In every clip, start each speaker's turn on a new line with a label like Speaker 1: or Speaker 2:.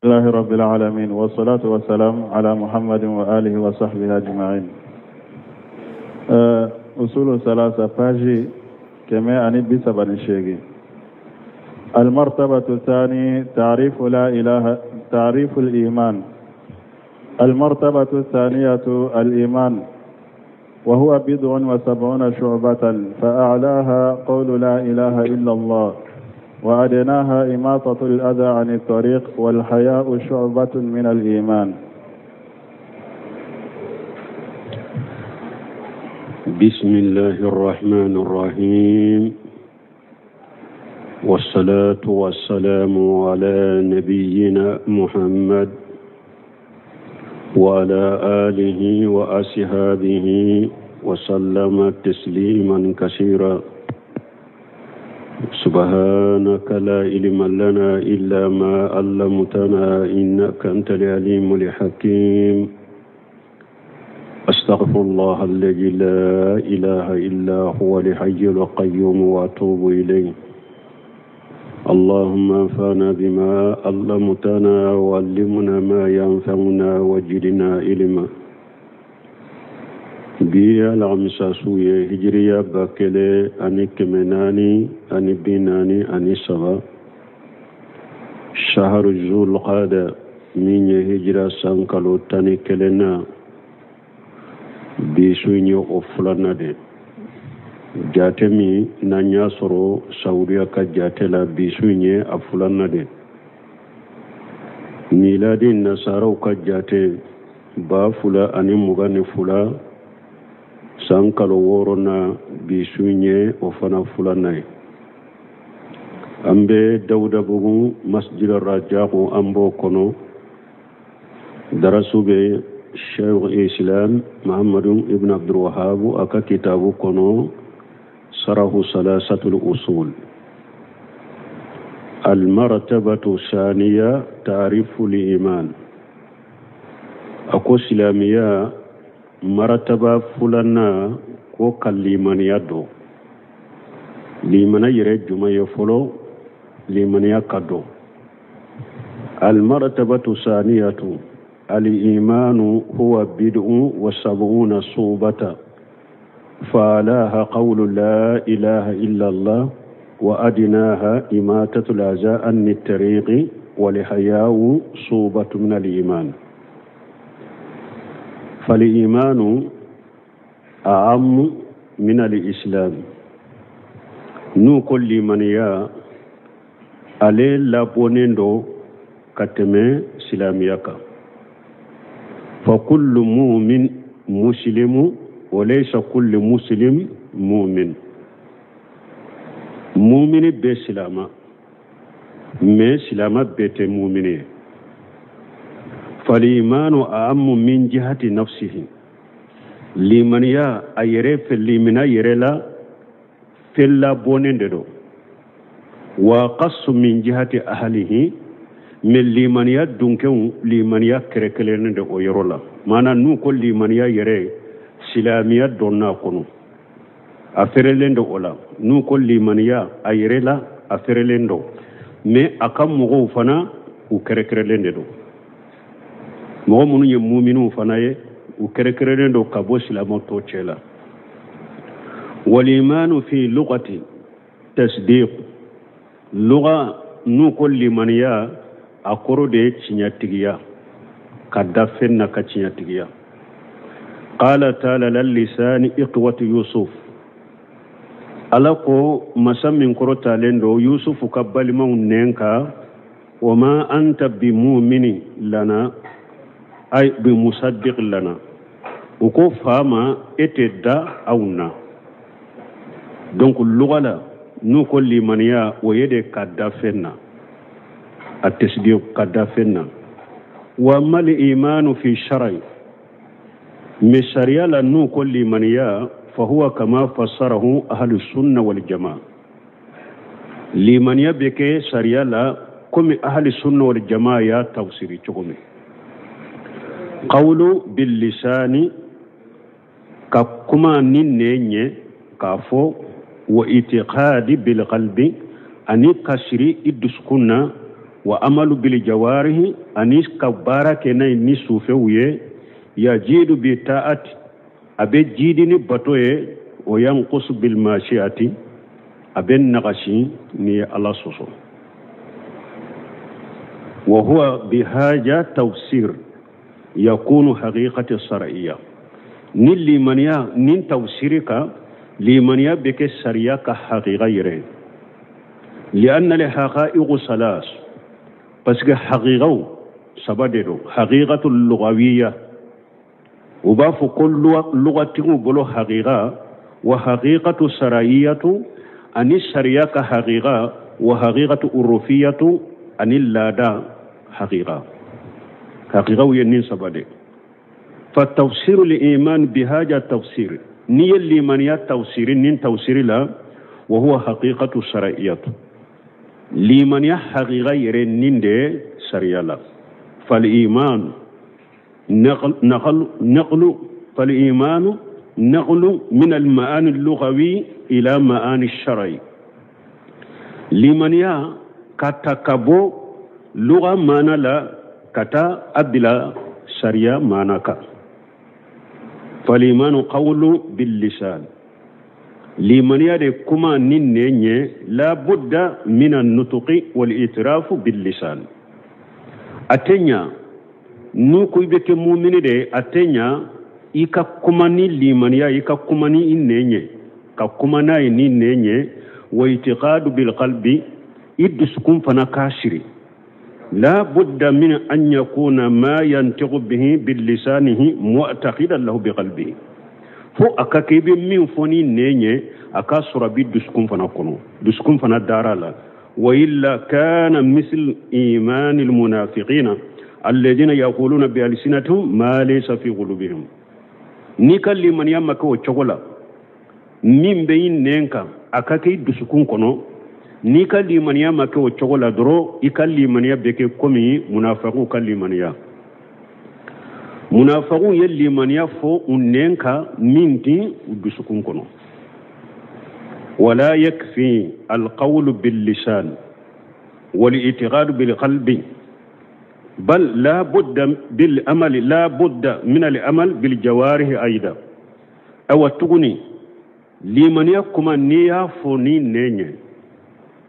Speaker 1: الله رب العالمين والصلاة والسلام على محمد وآله وصحبه أجمعين. أصول ثلاثة page 138. المرتبة الثانية تعريف لا إله تعريف الإيمان. المرتبة الثانية الإيمان، وهو 70 شعبة، فأعلاها قول لا إله إلا الله، وأدناها إماطة الأذى عن الطريق، والحياء شعبة من الإيمان.
Speaker 2: بسم الله الرحمن الرحيم، والصلاة والسلام على نبينا محمد وعلى آله وأصحابه وسلم تسليما كثيرا. سبحانك لا علم لنا إلا ما علمتنا إنك أنت العليم الحكيم. أستغفر الله الذي لا إله إلا هو الحي القيوم وأتوب إليه. اللهم انفعنا بما علمتنا وعلمنا ما ينفعنا وزدنا علما. Bi ye alamisa su ye, hijiriya 1443, shaharu zulqada, min ye hijira san kalo 11 na. Bi su in ye o filanan de jate min n'an y'a sɔrɔ Saudiya ka jate la, bi su in ye a filanan de. Miladi nasaraw ka jate 2022 san kalo 6 na, bi su in ye o fana filanan ye. An bɛ Dawudabugu Masjid Rajaku, an b'o kɔnɔ. Darasu bɛ Sheikh Islam Muhammadu Ibn Abdul Wahhab a ka kitabu kɔnɔ, Sarahu Salasatul Usul. Al-martabatu saniya ta'rifu al-iman. A ko silamɛya marataba filanan ko ka limaniya dɔn. Limana yɛrɛ jumɛn ye fɔlɔ? Limaniya ka dɔn. Al-martabatu saniyatu al-imanu huwa 70 subata, فعلاها قول لا إله إلا الله، وأدناها إماتة الأذى عن الطريق، والحياء صوبة من الإيمان. فالإيمان أعم من الإسلام. N'u ko limaniya, ale labɔnnen don ka tɛmɛ silamɛya kan. فكل مؤمن مسلم وليس كل مسلم مؤمن. Mumini bɛɛ silama, mais silama bɛɛ tɛ mumini ye. فالإيمان أعم من جهة نفسه. Limaniya a yɛrɛ fɛ, limina yɛrɛ la fɛn labɔnnen de don. وأخص من جهة أهله. Mais limaniya dunkew, limaniya kɛrɛkɛrɛnnen de o yɔrɔ la. Maana n'u ko limaniya yɛrɛ, silamɛya donna a kɔnɔ, a fɛrɛlen don o la. N'u ko limaniya a yɛrɛ la, a fɛrɛlen don, mais a ka mɔgɔw fana, u kɛrɛkɛrɛlen de don. Mɔgɔ minnu ye muminiw fana ye, u kɛrɛkɛrɛlen don ka bɔ silamɛw tɔw cɛ la. والإيمان في لغة تصديق. Luga, n'u ko limaniya, a kɔrɔ de ye tiɲɛtigiya, ka da fɛn na ka tiɲɛtigiya. قال تعالى على لسان إخوة يوسف. Ala ko, masa min kɔrɔtalen don, Yusufu ka balimaw nɛn kan: وما أنت بمؤمن لنا أي بمصدق لنا. U ko fa ma e tɛ da aw na. Donc luga la, n'u ko limaniya, o ye de ka da fɛn na, a tasdiq, ka da fɛn na. وأما الإيمان في الشرع، mais sariya la, n'u ko limaniya، فهو كما فسره أهل السنة والجماعة. Limaniya bɛ kɛ sariya la komi أهل السنة والجماعة y'a tafsiri cogo min: قول باللسان, ka kuma ni nɛn ye k'a fɔ, واعتقاد بالقلب, ani ka siri i dusukun na. Wa amalu bil jawarihi, ani ka baara kɛ n'a ye ni sufɛw ye. Yajidu bi ta'ati, a bɛ jidi ni bato ye. O yanqusu bil mashiati, a bɛ nagasi ni ye Ala sɔsɔ. Wa huwa bihaja tafsir yakunu haqiqati shar'iyya. Ni limaniya ni tafsiri ka limaniya bɛ kɛ sariya ka haqiqa yɛrɛ. Li'anna li haqa'iqu salas, parce que haqiqaw saba de don. Haqiqatu lughawiyya, u b'a fɔ ko lugatigiw bolo haqiqa, wa haqiqatu shar'iyyatu, ani sariya ka haqiqa, wa haqiqatu urufiyatu, ani laada haqiqa. Haqiqaw ye nin saba de. Fa tafsiru liman bihaja tafsir, ni ye limaniya tafsiri nin tafsiri la, wa huwa haqiqatu shar'iyyatu, limaniya haqiqa yɛrɛ nin de sariya la. Fal iman naqlu fal imanu naqlu min al ma'ani al lughawi ila ma'ani shar'i. Limaniya ka ta ka bɔ lugha maana la ka taa a bila sariya maana kan. Fal imanu qawlu bil lisan, limaniya de kuma ni nɛn ye, la budda min an nutuqi wal itirafu bil lisan. A tɛ ɲa n'u ko i bɛ kɛ mumini de ye, a tɛ ɲa i ka kuma ni limaniya, i ka kuma ni i nɛn ye, ka kuma n'a ye ni nɛn ye. Wa itiqadu bil qalbi, i dusukun fana k'a siri. La budda min an yakuna ma yantiqu bihi bil lisanihi mu'taqidan lahu bi qalbihi. Fo a ka kɛ i bɛ min fɔ ni nɛn ye, a k'a sɔrɔ a bɛ dusukun fana kɔnɔ, dusukun fana dara la. Wa illa kana misl imanil munafiqina alladhina yaquluna bi alsinatihim ma laysa fi qulubihim. N'i ka limaniya ma kɛ o cogo la, min bɛ i nɛn kan a ka kɛ i dusukun kɔnɔ, n'i ka limaniya ma kɛ o cogo la dɔrɔn, i ka limaniya bɛ kɛ komi munafakiw ka limaniya. Munafakiw ye limaniya fɔ u nɛn kan min tɛ u dusukun kɔnɔ. Wala yakfi alqawlu bil lisan wal i'tiqadu bil qalbi, bal la budda bil amali, la budda min al amal bil jawarihi aida. Awa tuguni limaniya kuma n'i y'a fɔ ni nɛn ye,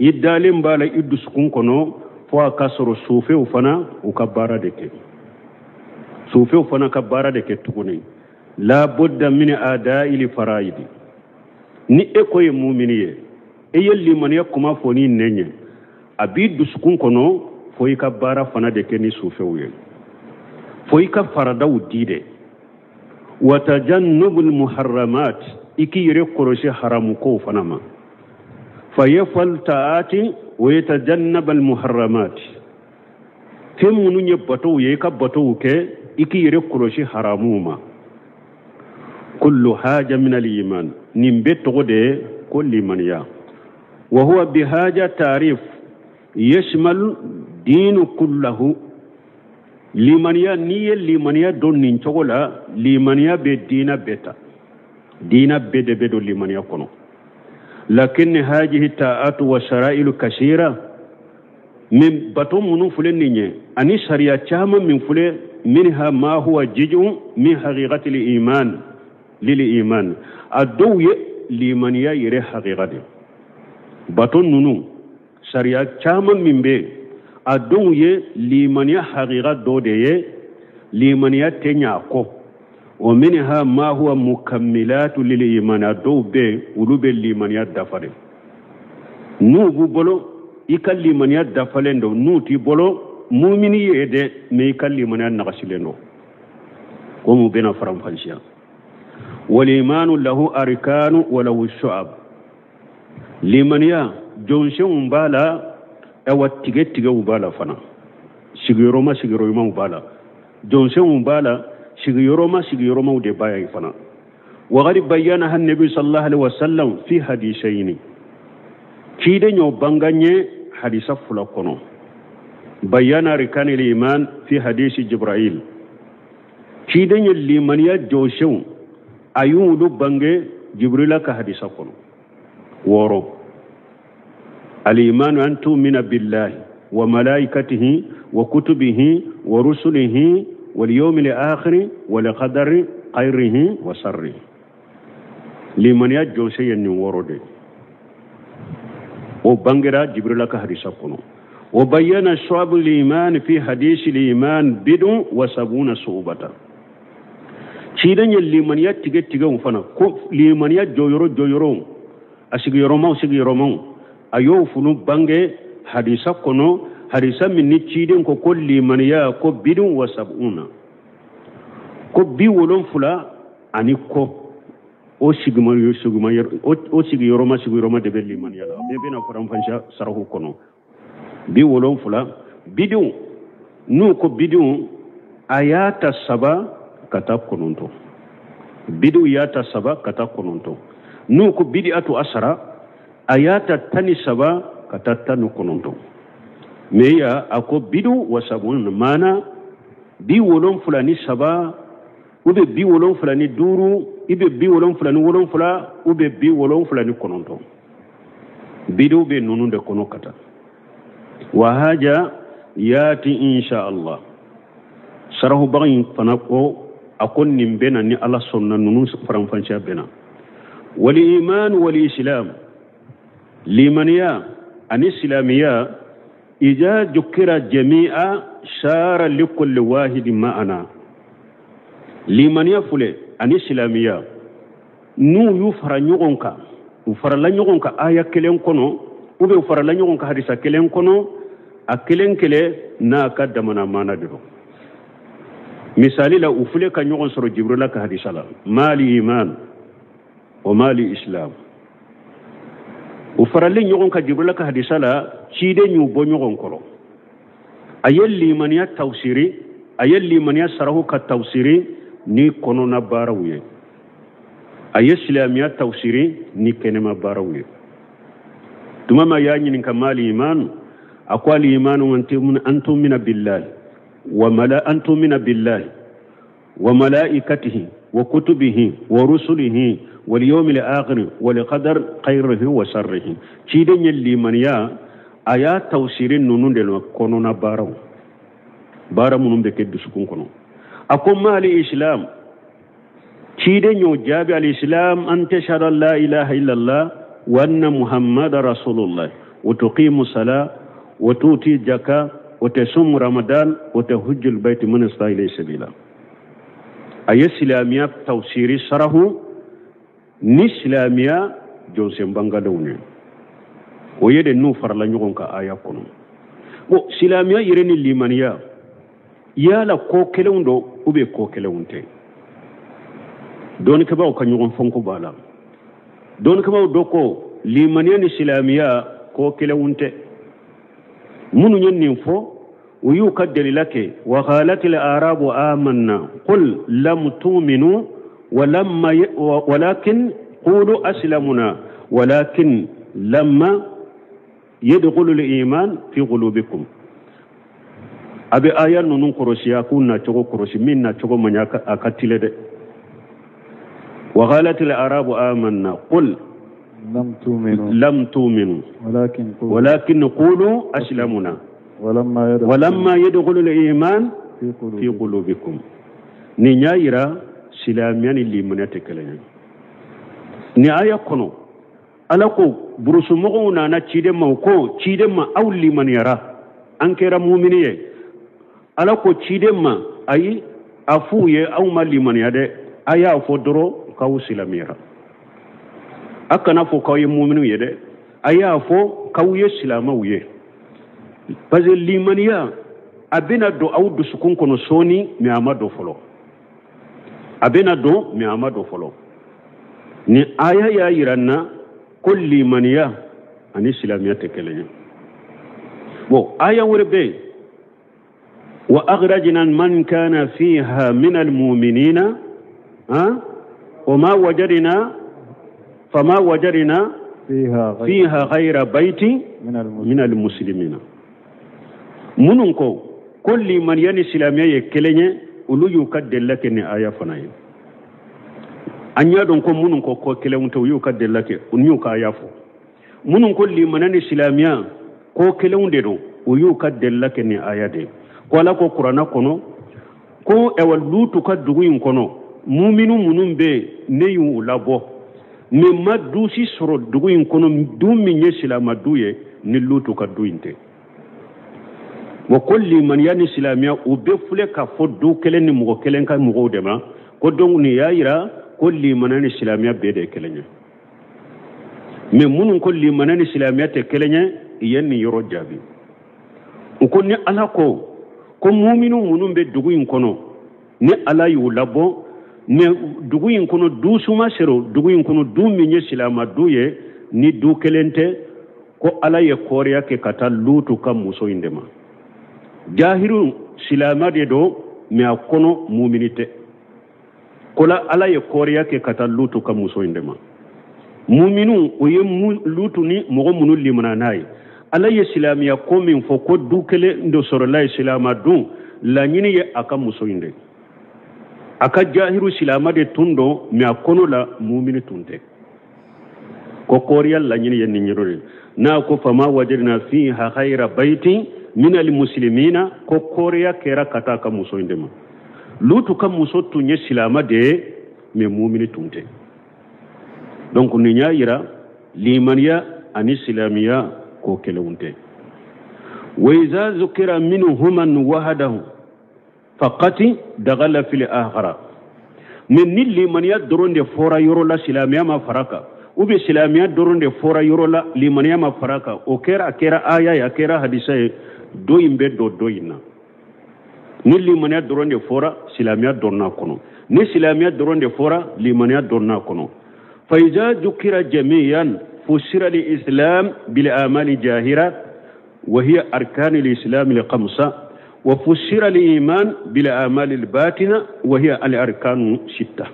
Speaker 2: i dalen b'a la i dusukun kɔnɔ, fo a ka sɔrɔ sufɛw fana u ka baara de kɛ, sufɛw fana ka baara de kɛ tuguni. La budda min ada'il fara'idi, ni e ko ye mumini ye, e ye limaniya kuma fɔ ni nɛn ye, a b'i dusukun kɔnɔ, fo i ka baara fana de kɛ ni sufɛw ye, fo i ka faradaw di dɛ. Wa tajannubul muharramat, i k'i yɛrɛ kɔlɔsi haramu kow fana ma. Fa yafal ta'ati wa yatajannab al muharramat, fɛn minnu ye batow ye, i ka batow kɛ, i k'i yɛrɛ kɔlɔsi haramuw ma. Kullu haja min al iman, nin bɛɛ tɔgɔ de ye ko limaniya. Wa huwa bihaja ta'rif yashmal dinu kullahu. Limaniya, n'i ye limaniya dɔn nin cogo la, limaniya bɛ diina bɛɛ ta, diina bɛɛ de bɛ don limaniya kɔnɔ. Lakin hajihi ta'atu wa shara'ilu kasira, min bato minnu filɛ nin ye, ani sariya caman min filɛ, minha ma huwa juz'un min haqiqati al-iman lil iman, a dɔw ye limaniya yɛrɛ haqiqa de. Bato ninnu sariya caman min bɛ yen, a dɔw ye limaniya haqiqa dɔ de ye, limaniya tɛ ɲɛ a kɔ. Wa minha ma huwa mukammilatu lil iman, a dɔw bɛ yen olu bɛ limaniya dafa de. N'u b'u bolo i ka limaniya dafalen don, n'u t'i bolo mumini ye dɛ, mais i ka limaniya nagasilen don. Komi u bɛna faranfasiya. Wal imanu lahu arkanu wa lahu shu'ab, limaniya jɔnsenw b'a la, awa tigɛ tigɛw b'a la fana, sigiyɔrɔma sigiyɔrɔmaw b'a la, jɔnsenw b'a la, sigiyɔrɔma sigiyɔrɔmaw de b'a ye fana. Wa qad bayyanaha an-nabi sallallahu alaihi wasallam fi hadisayni, ciden y'o bangan ye hadisa fila kɔnɔ. Bayyana arkanil iman fi hadisi Jibril, ciden ye limaniya jɔsenw a y'olu bange Jibrila ka hadisa kɔnɔ. 6, al-imanu an tu'mina billahi wa malaikatihi wa kutubihi wa rusulihi wal yawmil akhir wal qadari khairihi wa sharrihi. Limaniya jɔsen ye nin wɔɔrɔ de. O bangera Jibrila ka hadisa kɔnɔ. O bayyana shu'abul iman fi hadisi al-iman bidun wa sabuna su'bata. Ciden ye limaniya tigɛ tigɛw fana ko limaniya jɔyɔrɔ jɔyɔrɔw a sigiyɔrɔmaw sigiyɔrɔmaw a y'o funu bange hadisa kɔnɔ, hadisa min ni ciden ko ko limaniya ko bidun wa sabuna, ko 70 ani kɔ, o sigiyɔrɔma sigiyɔrɔma de bɛ limaniya la. Bɛɛ bɛna faranfasiya saraku kɔnɔ. 70 bidun, n'u ko bidun a y'a ta 3 ka taa 9, bidun y'a ta 3 ka taa 9. N'u ko bidiatu asara a y'a ta 13 ka taa 19. Mais ya a ko bidun wa sabun maana 73 ou bien 75 ou bien 77 ou bien 79. Bidun bɛ ninnu de kɔnɔ ka taa. Wa haja yati insha Allah. Sarahubaga in fana ko a ko nin bɛ na ni Ala sɔnna ninnu faranfasiya bɛ na. Wal iman wal islam, limaniya ani silamiya ija jukira jami'a sara likulli wahidi ma'ana. Limaniya fule ani silamiya n'u y'u fara ɲɔgɔn kan, u farala ɲɔgɔn kan aya kelen kɔnɔ ou bien u farala ɲɔgɔn kan hadisa kelen kɔnɔ, a kelen kelen n'a ka damana maana de don. Misali la u fule ka ɲɔgɔn sɔrɔ Jibrila ka hadisa la, mali iman wa mali islam. U faralen ɲɔgɔn kan Jibrila ka hadisa la, ciden y'u bɔ ɲɔgɔn kɔrɔ. A ye limaniya tawsiri, a ye limaniya sarahu ka tawsiri ni kɔnɔna baaraw ye, a ye silamɛya tawsiri ni kɛnɛma baaraw ye. Tuma min a y'a ɲininka mali iman, a ko al imanu an tumina billahi wa mala an tumina billahi wa malaikatihi wa kutubihi wa rusulihi wal yawmil akhir wal qadar khairihi wa sharrihi. Ciden ye limaniya a y'a tawsiri ninnu de la kɔnɔna baaraw, baara minnu bɛ kɛ dusukun kɔnɔ. A ko mali islam, ciden y'o jaabi al islam an tashhadu an la ilaha illallah wa anna muhammada rasulullah wa tuqimu sala wa tuti jaka wa tasumu ramadan wa tahujju al bayt man istata ilayhi sabila. A ye silamɛya tawsiri sarahu ni silamɛya jɔnsen bangalenw ye. O ye de n'u farala ɲɔgɔn kan aya kɔnɔ. Bon, silamɛya yɛrɛ ni limaniya yala ko kelenw don ou bien ko kelenw tɛ? Dɔnnikɛbaaw ka ɲɔgɔn fɔnko b'a la. Dɔnnikɛbaaw dɔ ko limaniya ni silamɛya ko kelenw tɛ. Minnu ye nin fɔ u y'u ka dalila kɛ wa qalatil arabu amanna qul lam tu'minu walamma walakin qulu aslamuna walakin lamma yadkhulu al-iman fi qulubikum. A bɛ aya ninnu kɔrɔsi, a k'u nacogo kɔrɔsi, min nacogo man ɲi a ka tile dɛ. Wa qalatil arabu amanna qul lam tu'minu walakin qulu aslamuna walamma yadkhulu al-iman fi qulubikum. Nin y'a yira silamɛya ni limaniya tɛ kelen ye. Nin aya kɔnɔ Ala ko burusumɔgɔw nana ciden ma, u ko ciden ma aw limaniyara, an kɛra mumini ye. Ala ko ciden ma ayi, a f'u ye aw ma limaniya dɛ, a y'a fɔ dɔrɔn k'aw silamɛyara. A kana fɔ k'aw ye muminiw ye dɛ, a y'a fɔ k'aw ye silamɛw ye. Parce que limaniya a bɛna don aw dusukun kɔnɔ sɔɔni, mais a ma don fɔlɔ. A bɛna don, mais a ma don fɔlɔ. Ni aya y'a yira n na ko limaniya ani silamɛya tɛ kelen ye. Bon, aya wɛrɛ bɛ yen. Wa akhrajna man kana fiha min almu'minina wa ma wajadna fama wajadna fiha ghayra baiti min almuslimina. Minnu ko ko limaniya ni silamɛya ye kelen ye, olu y'u ka delila kɛ ni aya fana ye. An y'a dɔn ko minnu ko ko kelenw tɛ, u y'u ka delila kɛ, u y'u ka aya fɔ. Minnu ko limaniya ni silamɛya ko kelenw de don, u y'u ka delila kɛ nin aya de ye. Ko Ala ko kuranna kɔnɔ ko ɛwa Lutu ka dugu in kɔnɔ muminu minnu bɛ yen, ne y'u labɔ, mais n ma du si sɔrɔ dugu in kɔnɔ, du min ye silama du ye, ni Lutu ka du in tɛ. Wa ko limaniya ni silamɛya u bɛ filɛ k'a fɔ du kelen ni mɔgɔ kelen ka mɔgɔw de ma. Ko donc nin y'a yira ko limaniya ni silamɛya bɛɛ de ye kelen ye. Mais minnu ko limaniya ni silamɛya tɛ kelen ye, i ye nin yɔrɔ jaabi. U ko ni Ala ko ko muminu minnu bɛ dugu in kɔnɔ, ni Ala y'u labɔ, mais dugu in kɔnɔ du suma sero, dugu in kɔnɔ du min ye silama du ye, ni du kelen tɛ, ko Ala ye kɔɔriya kɛ ka taa Lutu ka muso in de ma. Jahiru silama de don, mais a kɔnɔ mumini tɛ. Ko la Ala ye kɔɔriya kɛ ka taa Lutu ka muso in de ma. Muminu o ye Lutu ni mɔgɔ minnu limana n'a ye. Ala ye silamɛya ko min fɔ ko du kelen dɔ sɔrɔla ye silama dun, laɲini ye a ka muso in de. A ka jahiru silama de tun don, mais a kɔnɔ la mumini tun tɛ. Ko kɔɔriya laɲini ye nin yɔrɔ de. N'a ko fama wajadna fiha khayra baitin min almuslimina, ko kɔɔriya kɛra ka taa a ka muso in de ma. Lutu ka muso tun ye silama de ye, mais mumini tun tɛ. Donc nin y'a yira limaniya ani silamɛya ko kelenw tɛ. Wa iza zukira minhuman wahadahu faqati dagala fil akhara. Mais ni limaniya dɔrɔn de fɔra yɔrɔ la, silamɛya ma fara kan, ou bien silamɛya dɔrɔn de fɔra yɔrɔ la, limaniya ma fara kan, o kɛra, a kɛra aya ye, a kɛra hadisa ye, dɔ in bɛ don dɔ in na. Ni limaniya dɔrɔn de fɔra, silamɛya dɔnna kɔnɔ. Ni silamɛya dɔrɔn de fɔra, limaniya dɔnna kɔnɔ. Fa iza zukira jami'an fusira al-islam bil amali jahira wa hiya arkan al-islam al-khamsa, wa fusira al-iman bil amali al-batina wa hiya al-arkanu sitta.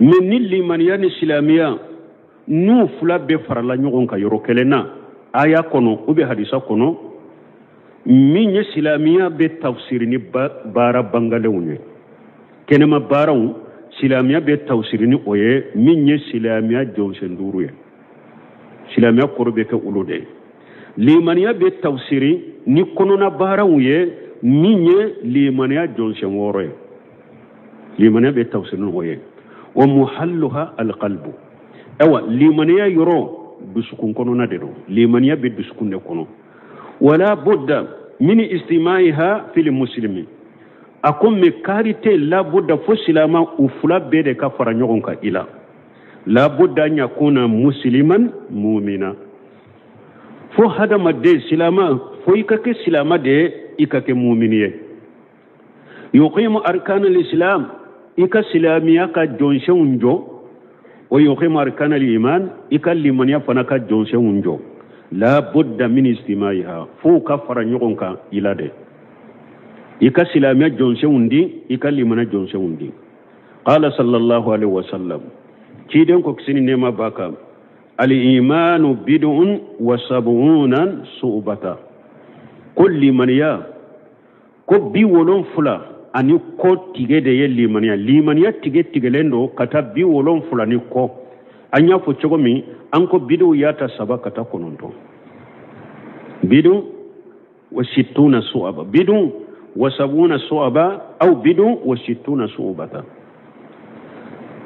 Speaker 2: Mais ni limaniya ni silamɛya n'u fila bɛɛ farala ɲɔgɔn kan yɔrɔ kelen na, aya kɔnɔ ou bien hadisa kɔnɔ, min ye silamɛya bɛ tafsiri ni baara bangalenw ye, kɛnɛma baaraw silamɛya bɛ tafsiri ni o ye, min ye silamɛya jɔsen duuru ye, silamɛya kɔrɔ bɛ kɛ olu de ye. Limaniya bɛ tafsiri ni kɔnɔna baaraw ye, min ye limaniya jɔsen wɔɔrɔ ye, limaniya bɛ tafsiri ni o ye. Wa muhalluha alqalbu, awa limaniya yɔrɔ dusukun kɔnɔna de don, limaniya bɛ dusukun de kɔnɔ. Wala budda min istimaiha fil muslimi, a ko mɛ kaari tɛ labudda fo silama u fila bɛɛ de ka fara ɲɔgɔn kan i la. Labudda an yakuna musliman mumina, fo hadamaden silama, fo i ka kɛ silama de ye, i ka kɛ mumini ye. Yuqimu arkan al-islam, i ka silamɛya ka jɔnsenw jɔ, wa yuqimu arkan al-iman, i ka limaniya fana ka jɔnsenw jɔ. La budda min istimaiha, fo ka fara ɲɔgɔn kan i la dɛ, i ka silamɛya jɔnsenw di, i ka limaniya jɔnsenw di. Qala sallallahu alaihi wasallam, ciden ko kisi ni nɛɛma b'a kan, al-imanu bid'un wa sab'una su'bata, ko limaniya ko 70 ani kɔ tige de ye limaniya. Limaniya tige tigɛlen don ka taa 70 ni kɔ. An y'a fɔ cogo min, an ko bidiw y'a ta 3 ka taa 9. Bidun wa sittuna su'aba, bidun wa sabuna su'aba, aw bidun wa sittuna su'bata.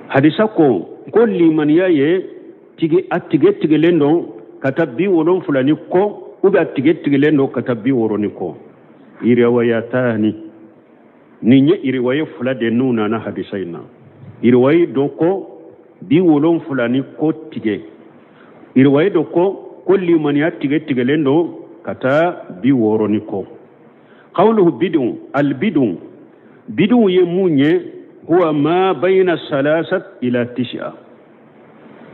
Speaker 2: Hadisa ko ko limaniya ye tige, a tige tigɛlen don ka taa 70 ni kɔ, ou bien a tige tigɛlen don ka taa 60 ni kɔ. Iriwayatani, nin ye iriwaye fila de n'u nana hadisa in na. Iriwaye dɔ ko 70 ni kɔ tigɛ, iriwaye dɔ ko ko limaniya tigɛ tigɛlen don ka taa 60 ni kɔ. Qawluhu bidun, albidun, bidun ye mun ye? Huwa ma bayna salasat ila tis'a,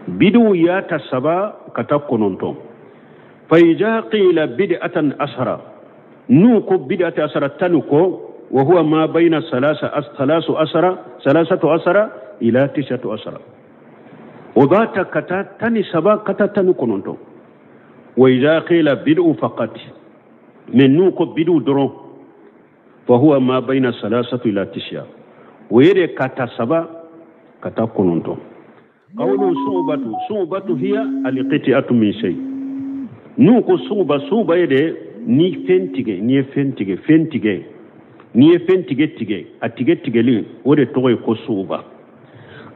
Speaker 2: bidun y'a ta 3 ka taa 9. Fa iza qila bid'atan asara, n'u ko bid'atan asara tan kɔ, wa huwa ma bayna salasa salasu asara salasatu asara ila tis'atu asara, o b'a ta ka taa 13 ka taa 19. Wa iza qila bid'u faqat, mais n'u ko bid'u dɔrɔn, fa huwa ma bayna salasatu ila tis'a, o ye de ka taa 3 ka taa 9. Qawlu su'batu, su'batu hiya alqiti'atu min shay, N'u ko suguba, suguba ye de ni fɛn tigɛ, n'i ye fɛn tigɛ, fɛn tigɛ, n'i ye fɛn tigɛ tigɛ, a tigɛ tigɛli, o de tɔgɔ ye ko suguba.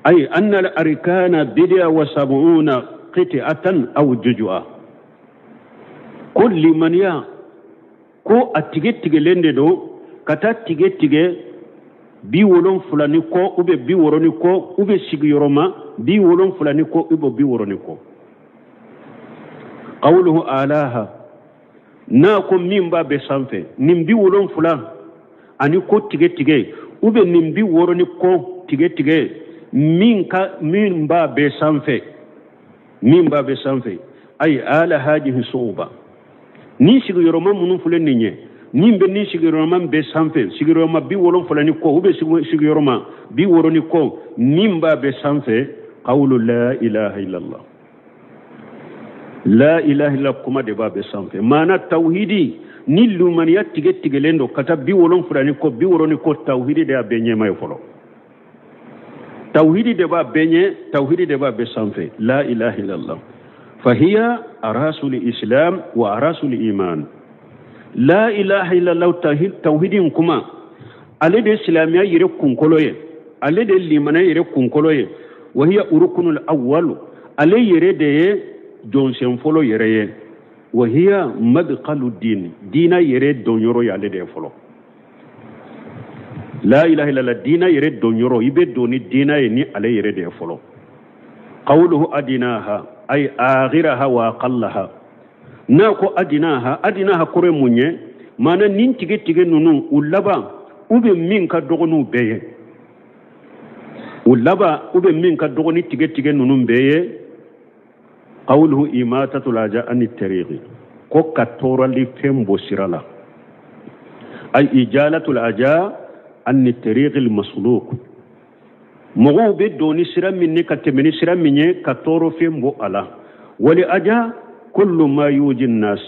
Speaker 2: Ayi anna al arkana bid'a wa sab'una qit'atan aw juz'a. Ko limaniya ko a tigɛ tigɛlen de don ka taa tigɛ tigɛ 70 ni kɔ, ou bien 60 ni kɔ, ou bien sigiyɔrɔma 70 ni kɔ, ou bien 60 ni kɔ. Qawluhu alaha, n'a ko min b'a bɛɛ sanfɛ, nin 70 ani ko tigɛ tigɛ, ou bien nin 60 ni kɔ tigɛ tigɛ, min b'a bɛɛ sanfɛ, min b'a bɛɛ sanfɛ, ayi ala hadihi su'uba. Ni sigiyɔrɔma minnu filɛ nin ye, nin bɛ nin sigiyɔrɔma bɛɛ sanfɛ, sigiyɔrɔma 70 ni kɔ, ou bien sigiyɔrɔma 60 ni kɔ, min b'a bɛɛ sanfɛ, qawlu la ilaha illallah. La ilaha illallah kuma de b'a bɛɛ sanfɛ. Maana tawhidi ni lumaniya tigɛ tigɛlen don ka taa 70 ni kɔ, 60 ni kɔ, tawhidi de y'a bɛɛ ɲɛma ye fɔlɔ. Tawhidi de b'a bɛɛ ɲɛ, tawhidi de b'a bɛɛ sanfɛ. La ilaha illallah. Fahiya arasul islam wa arasul iman. La ilaha illallah tawhidi kuma, ale de silamɛya yɛrɛ kunkolo ye, ale de limaniya yɛrɛ kunkolo ye. Wa hiya urukunul awwal, ale yɛrɛ de ye jɔnsen fɔlɔ yɛrɛ ye. Wa hiya madqalu din, diina yɛrɛ donyɔrɔ ye ale de ye fɔlɔ. La ilaha illallah diina yɛrɛ donyɔrɔ, i bɛ don ni diina ye ni ale yɛrɛ de ye fɔlɔ. Qawluhu adinaha ay aghiraha wa aqallaha. N'a ko adinaha, adinaha kɔrɔ ye mun ye? Maana nin tigɛ tigɛ ninnu u laban, u bɛ min ka dɔgɔ n'u bɛɛ ye, u laban u bɛ min ka dɔgɔ ni tigɛ tigɛ ninnu bɛɛ ye. Qawluhu imatatul aja ani tariqi, ko ka tɔɔrɔli fɛn bɔ sira la. Ay ijalatul aja ani tariqil masluk, mɔgɔw bɛ don ni sira min ni ka tɛmɛ ni sira min ye ka tɔɔrɔ fɛn bɔ a la. Wali aja kullu ma yuji nas,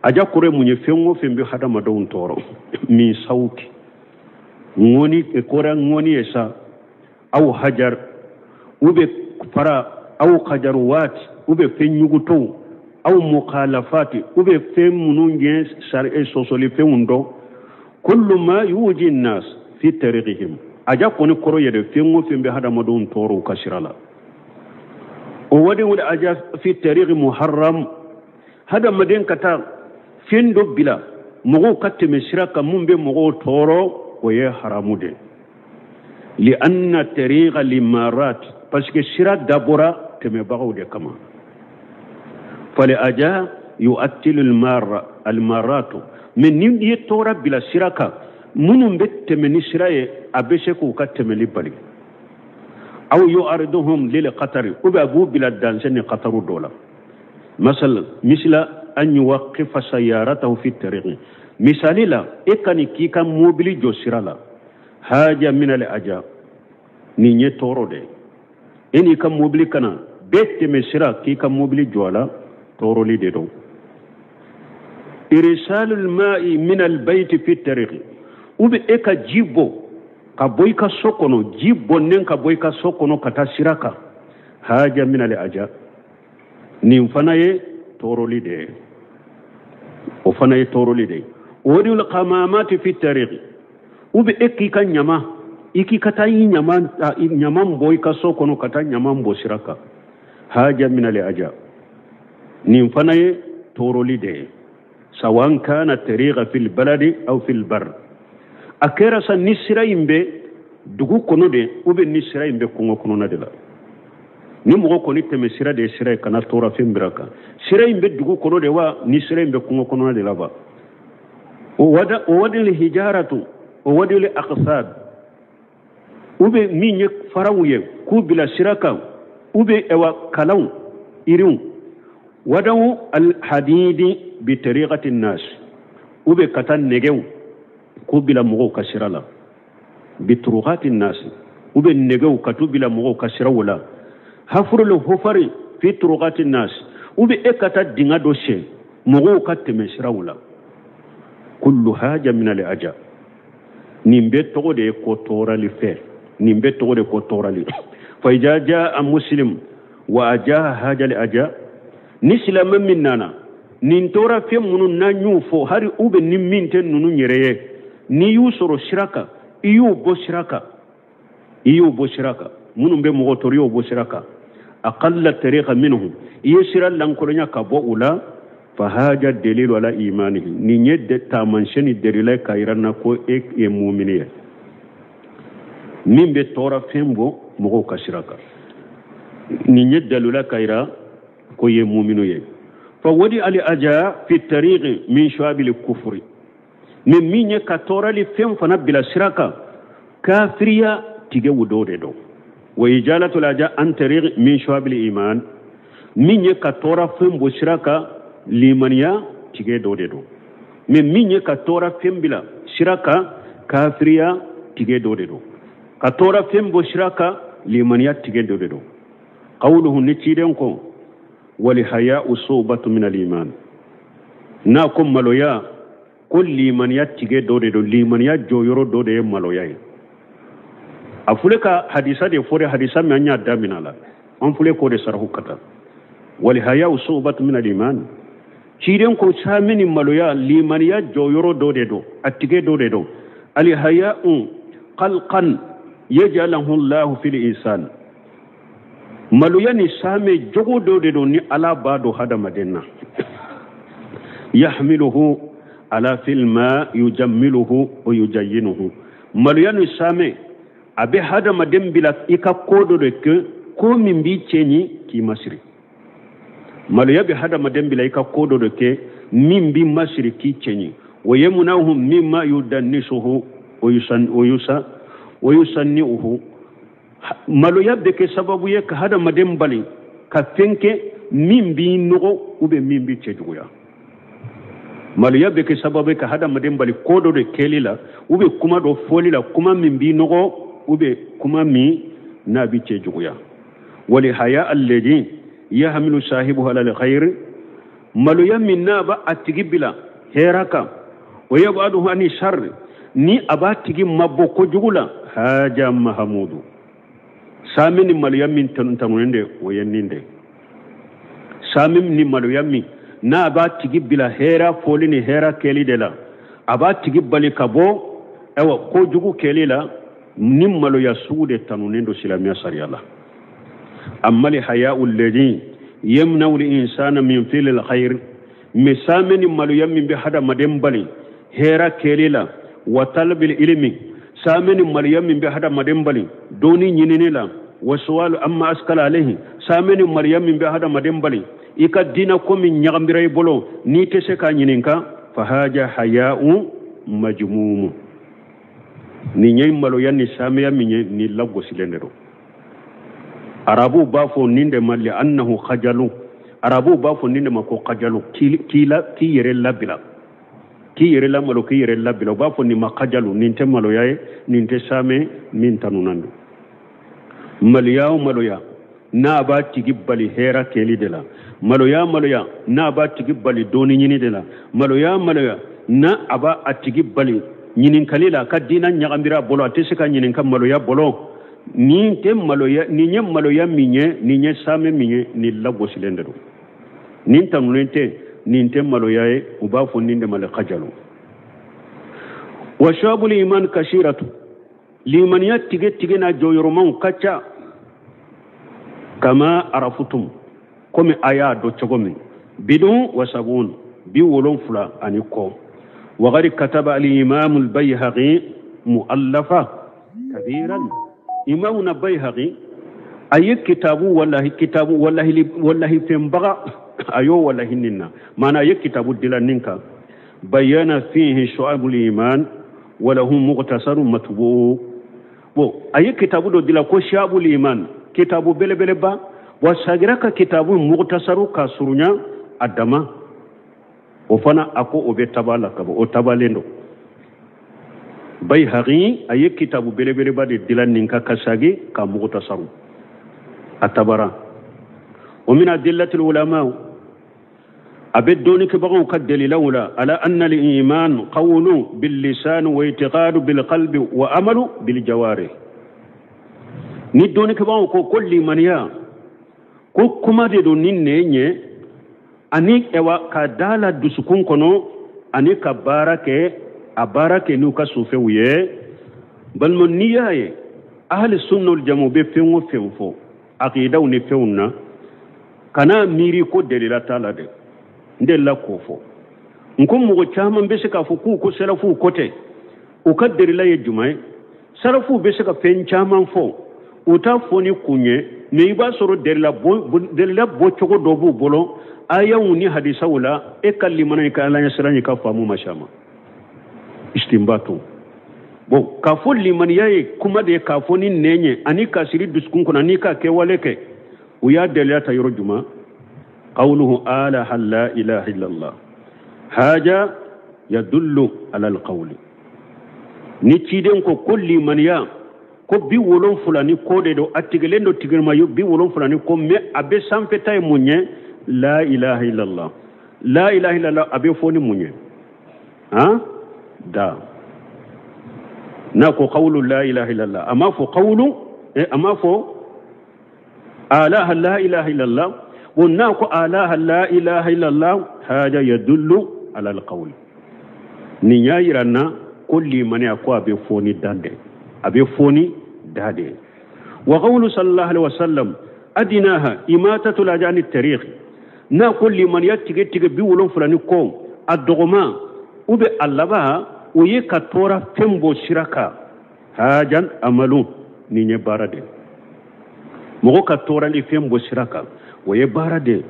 Speaker 2: aja kɔrɔ ye mun ye? Fɛn o fɛn bɛ hadamadenw tɔɔrɔ. Min sawti, ŋɔni, kɔrɔ ŋɔni ye sa, aw hajar, u bɛ fara, aw kajaruwaat, u bɛ fɛn ɲugutɔw, aw mukhalafati, u bɛ fɛn minnu ye sɔsɔli fɛnw dɔn. Kullu ma yuji nas fi tariqihim, aja kɔni kɔrɔ yɛrɛ fɛn o fɛn bɛ hadamadenw tɔɔrɔ u ka sira la. O wadi wuli aja fi tariqi muharram, hadamaden ka taa fɛn dɔ bila mɔgɔw ka tɛmɛ sira kan mun bɛ mɔgɔw tɔɔrɔ, o ye haramu de. Li anna tariqa limarat, parce que sira dabɔra tɛmɛbagaw de kama. Fali aja yu'attilu almaratu, mais ni ye tɔɔrɔ bila sira kan, minnu bɛ tɛmɛ ni sira ye, a bɛ se k'u ka tɛmɛli bali. Aw yu'ariduhum lil qatari, ou bien a b'u bila dansɛ ni qataru dɔ la. Masal misila an yuwaqqifa sayyaratahu fi tariqi, misali la e ka nin k'i ka mobili jɔ sira la, haja min al aja, nin ye tɔɔrɔ de ye. E n'i ka mobili kana bɛɛ tɛmɛ sira k'i ka mobili jɔ a la, tɔɔrɔli de don. Irsalul ma'i min al bayti fi tariqi, ou bien e ka ji bɔ ka bɔ i ka so kɔnɔ, ji bɔnnen ka bɔ i ka so kɔnɔ ka taa sira kan, haja min al aja, nin fana ye tɔɔrɔli de ye, o fana ye tɔɔrɔli de ye. O de qamamati fi tariqi, ou bien e k'i ka ɲama, i k'i ka taa i ɲama ta, i ɲama bɔ i ka so kɔnɔ ka taa ɲama bɔ sira kan, haja min al aja, nin fana ye tɔɔrɔli de ye. Sawan kana tariqa fil baladi aw fil bar, a kɛra sa ni sira in bɛ dugu kɔnɔ de, ou bien ni sira in bɛ kungo kɔnɔna de la. Ni mɔgɔ kɔni tɛmɛ sira de ye sira ye, kana tɔɔrɔ fɛn bira kan. Sira in bɛ dugu kɔnɔ de wa, ni sira in bɛ kungo kɔnɔna de la wa. O wada, o wadi li hijaratu, o wadi li aqsad, ou bien min ye faraw ye k'u bila sira kan, ou bien ɛwa kalanw iriw. Wadaw al hadidi bi tariqati nas, ou bien ka taa nɛgɛw k'u bila mɔgɔw ka sira la, bi turuqati nas, ou bien nɛgɛw ka t'u bila mɔgɔw ka siraw la. Hafurul hufari fi turuqati nas, ou bien e ka taa dingɛ dɔ sen mɔgɔw ka tɛmɛ siraw la. Kullu haja min al aja, nin bɛɛ tɔgɔ de ye ko tɔɔrɔli fɛ, nin bɛɛ tɔgɔ de ye ko tɔɔrɔli. Fa ija jaa muslim wa aja haja al aja, Ni silamɛ min nana nin tɔɔrɔ fɛn minnu n'an y'u fɔ hali u bɛ ni min tɛ ninnu yɛrɛ ye, n'i y'u sɔrɔ sira kan, i y'u bɔ sira kan, i y'u bɔ sira kan. Minnu bɛ mɔgɔ tɔɔrɔ, i y'o bɔ sira kan. Aqalla tariqa minhum, i ye sira lankolonya ka bɔ u la. Fahaja dalilu ala imanihi, nin ye taamasiyɛn ni dalila ye k'a yira n na ko e ye mumini ye min bɛ tɔɔrɔ fɛn bɔ mɔgɔw ka sira kan. Nin ye dalila k'a yira ko ye muminu ye. Fa wadi ali aja fi tariqi min shu'abil kufri, ni min ye ka tɔɔrɔli fɛn fana bila sira kan, kafiriya tigɛw dɔ de don. Wa ijalatul aja an tariqi min shu'abil iman, min ye ka tɔɔrɔ fɛn bɔ sira kan, limaniya tigɛ dɔ de don. Mais min ye ka tɔɔrɔ fɛn bila sira kan, kafiriya tigɛ dɔ de don. Ka tɔɔrɔ fɛn bɔ sira kan, limaniya tigɛ dɔ de don. Qawluhu, ni ciden ko wal haya'u su'batu min al iman, n'a ko maloya ko limaniya tigɛ dɔ de don, limaniya jɔyɔrɔ dɔ de ye maloya ye. A fule ka hadisa de fɔre, hadisa min an y'a daminɛ la, an fule k'o de sarahu ka taa. Wal haya'u su'batu min al iman, ciden ko saami ni maloya limaniya jɔyɔrɔ dɔ de don, a tigɛ dɔ de don. Al haya'u khalqan yaj'aluhu Allahu fil insan, maloya ni saame jogo dɔ de don ni Ala b'a don hadamaden na. Yahmiluhu ala fil ma yujammiluhu wa yujayyinuhu, maloya ni saame a bɛ hadamaden bila i ka ko dɔ de kɛ, ko min b'i cɛɲi k'i masiri. Maloya bɛ hadamaden bila i ka ko dɔ de kɛ min b'i masiri k'i cɛɲi. Wa yamna'uhu mimma yudannisuhu wa yusanni'uhu, maloya bɛ kɛ sababu ye ka hadamaden bali ka fɛn kɛ min b'i nɔgɔ ou bien min b'i cɛjuguya. Maloya bɛ kɛ sababu ye ka hadamaden bali ko dɔ de kɛli la ou bien kuma dɔ fɔli la, kuma min b'i nɔgɔ ou bien kuma min n'a b'i cɛjuguya. Wali haya alladhi yahmilu sahibuhu ala alkhair, maloya min n'a b'a a tigi bila hɛrɛ kan, wa yab'aduhu ani sharri, ni a b'a tigi mabɔ kojugu la. Haja mahamudu, saami ni maloya min tanunen de o ye nin de. Saami ni maloya min n'a b'a tigi bila hɛrɛ fɔli ni hɛrɛ kɛli de la, a b'a tigi bali ka bɔ ayiwa kojugu kɛli la, ni maloya sugu de tanunen don silamɛya sariya la. Amma li haya'u alladhi yamna'u al-insana min fi'li al-khair, mais saami ni maloya min bɛ hadamaden bali hɛrɛ kɛli la, wa talabil ilmi, saami ni maloya min bɛ hadamaden bali dɔnni ɲinini la, wa su'alu amma askala alayhi, saami ni maloya min bɛ hadamaden bali i ka diinɛ ko min ɲagambira i bolo n'i tɛ se k'a ɲininka, fa haja haya'u majmumu, nin ye maloya ni saamiya min ye, nin lagosilen de don. Arabuw b'a fɔ nin de ma li annahu khajalu, arabuw b'a fɔ nin de ma ko khajalu, k'i yɛrɛ labila, k'i yɛrɛ lamalo, k'i yɛrɛ labila, u b'a fɔ nin ma khajalu, nin tɛ maloya ye, nin tɛ saame min tanunan don. Maloya o maloya n'a b'a tigi bali hɛrɛ kɛli de la, maloya maloya n'a b'a tigi bali dɔɔni ɲini de la, maloya maloya n'a a b'a a tigi bali ɲininkali la, a ka diinɛ ɲagambira a bolo, a tɛ se ka ɲininka maloya bolo, nin tɛ maloya, nin ye maloya min ye, nin ye saame min ye, nin lagosilen de don, nin tanunen tɛ, nin tɛ maloya ye, u b'a fɔ nin de ma le khajalu. Wa shu'abul iman kasiratu, limaniya tigɛ tigɛ n'a jɔyɔrɔmaw ka ca. Kama arafutum, komi a y'a dɔn cogo min, bidun wa sabun, 70 ani kɔ. Wagari kataba al-imam al-Bayhaqi mu'allafa kabiran, imamuna Bayhaqi a ye kitabu wallahi kitabu wallahi wallahi fɛnbaga a y'o wallahi nin na, maana a ye kitabu dilan nin kan, bayyana fihi shu'abul iman wa lahu mughtasaru matbu. Bon, a ye kitabu dɔ dilan ko shu'abul iman, kitabu belebeleba, wa sagira ka kitabu mughtasaru ka surunya a dama, o fana a ko o bɛ taba la ka bɔ, o tabalen don. Bayhaqi a ye kitabu belebeleba de dilan nin kan ka sagi ka mughtasaru a tabara. Wa min adillatil ulama, a bɛ dɔnnikɛbagaw ka dalilaw la, ala anna al-iman qawlu bil lisan wa i'tiqadu bil qalbi wa amalu bil jawarih. Ni dɔnnikɛbagaw ko ko limaniya ko kuma de don ni nɛn ye, Ani ewa ka da la dusukun kɔnɔ ani ka baara kɛ a baara kɛ n'u ka sufɛw ye. Balima, n'i y'a ye ahli sunna wal jamaa bɛ fɛn o fɛn fɔ aqidaw ni fɛnw na, kana miiri ko delila t'a la dɛ. N delila k'o fɔ n ko mɔgɔ caman bɛ se k'a fɔ k'u ko salafuw ko tɛ. U ka delila ye jumɛn ye? Salafuw bɛ se ka fɛn caman fɔ, u t'a fɔ ni kun ye, mais i b'a sɔrɔ delila bɔcogo dɔ b'u bolo ayaw ni hadisaw la. E ka limana i ka ala ɲɛsiran i ka faamu ma s'a ma istinbatu. Bon, k'a fɔ limaniya ye kuma de ye k'a fɔ ni nɛn ye ani k'a siri dusukun kɔnɔ ani k'a kɛwale kɛ, u y'a deliya ta yɔrɔ jumɛn? Qawluhu alaha la ilaha illallah haja yadullu ala alqawli. Ni ciden ko ko limaniya ko 70 ni ko de don, a tigɛlen don tigɛma 70 ni ko, mais a bɛ sanfɛta ye mun ye? La ilaha illallah. La ilaha illallah a bɛ fɔ ni mun ye? Han da n'a ko qawlu la ilaha illallah, a m'a fɔ qawlu, a m'a fɔ alaha la ilaha illallah. Bon, n'a ko alaha la ilaha illallah haja yadullu ala alqawli. Nin y'a yira n na ko limaniya ko a bɛ fɔ ni dan de, a bɛ fɔ ni da de. Wa qawlu sallallahu alaihi wasallam adinaha imatatu lajani tariq. N'a ko limaniya tigɛ tigɛ 70 ni kɔ, a dɔgɔma ou bien a laban o ye ka tɔɔrɔ fɛn bɔ sira kan. Hajan amalu, nin ye baara de. Mɔgɔ ka tɔɔrɔli fɛn bɔ sira kan, o ye baara de.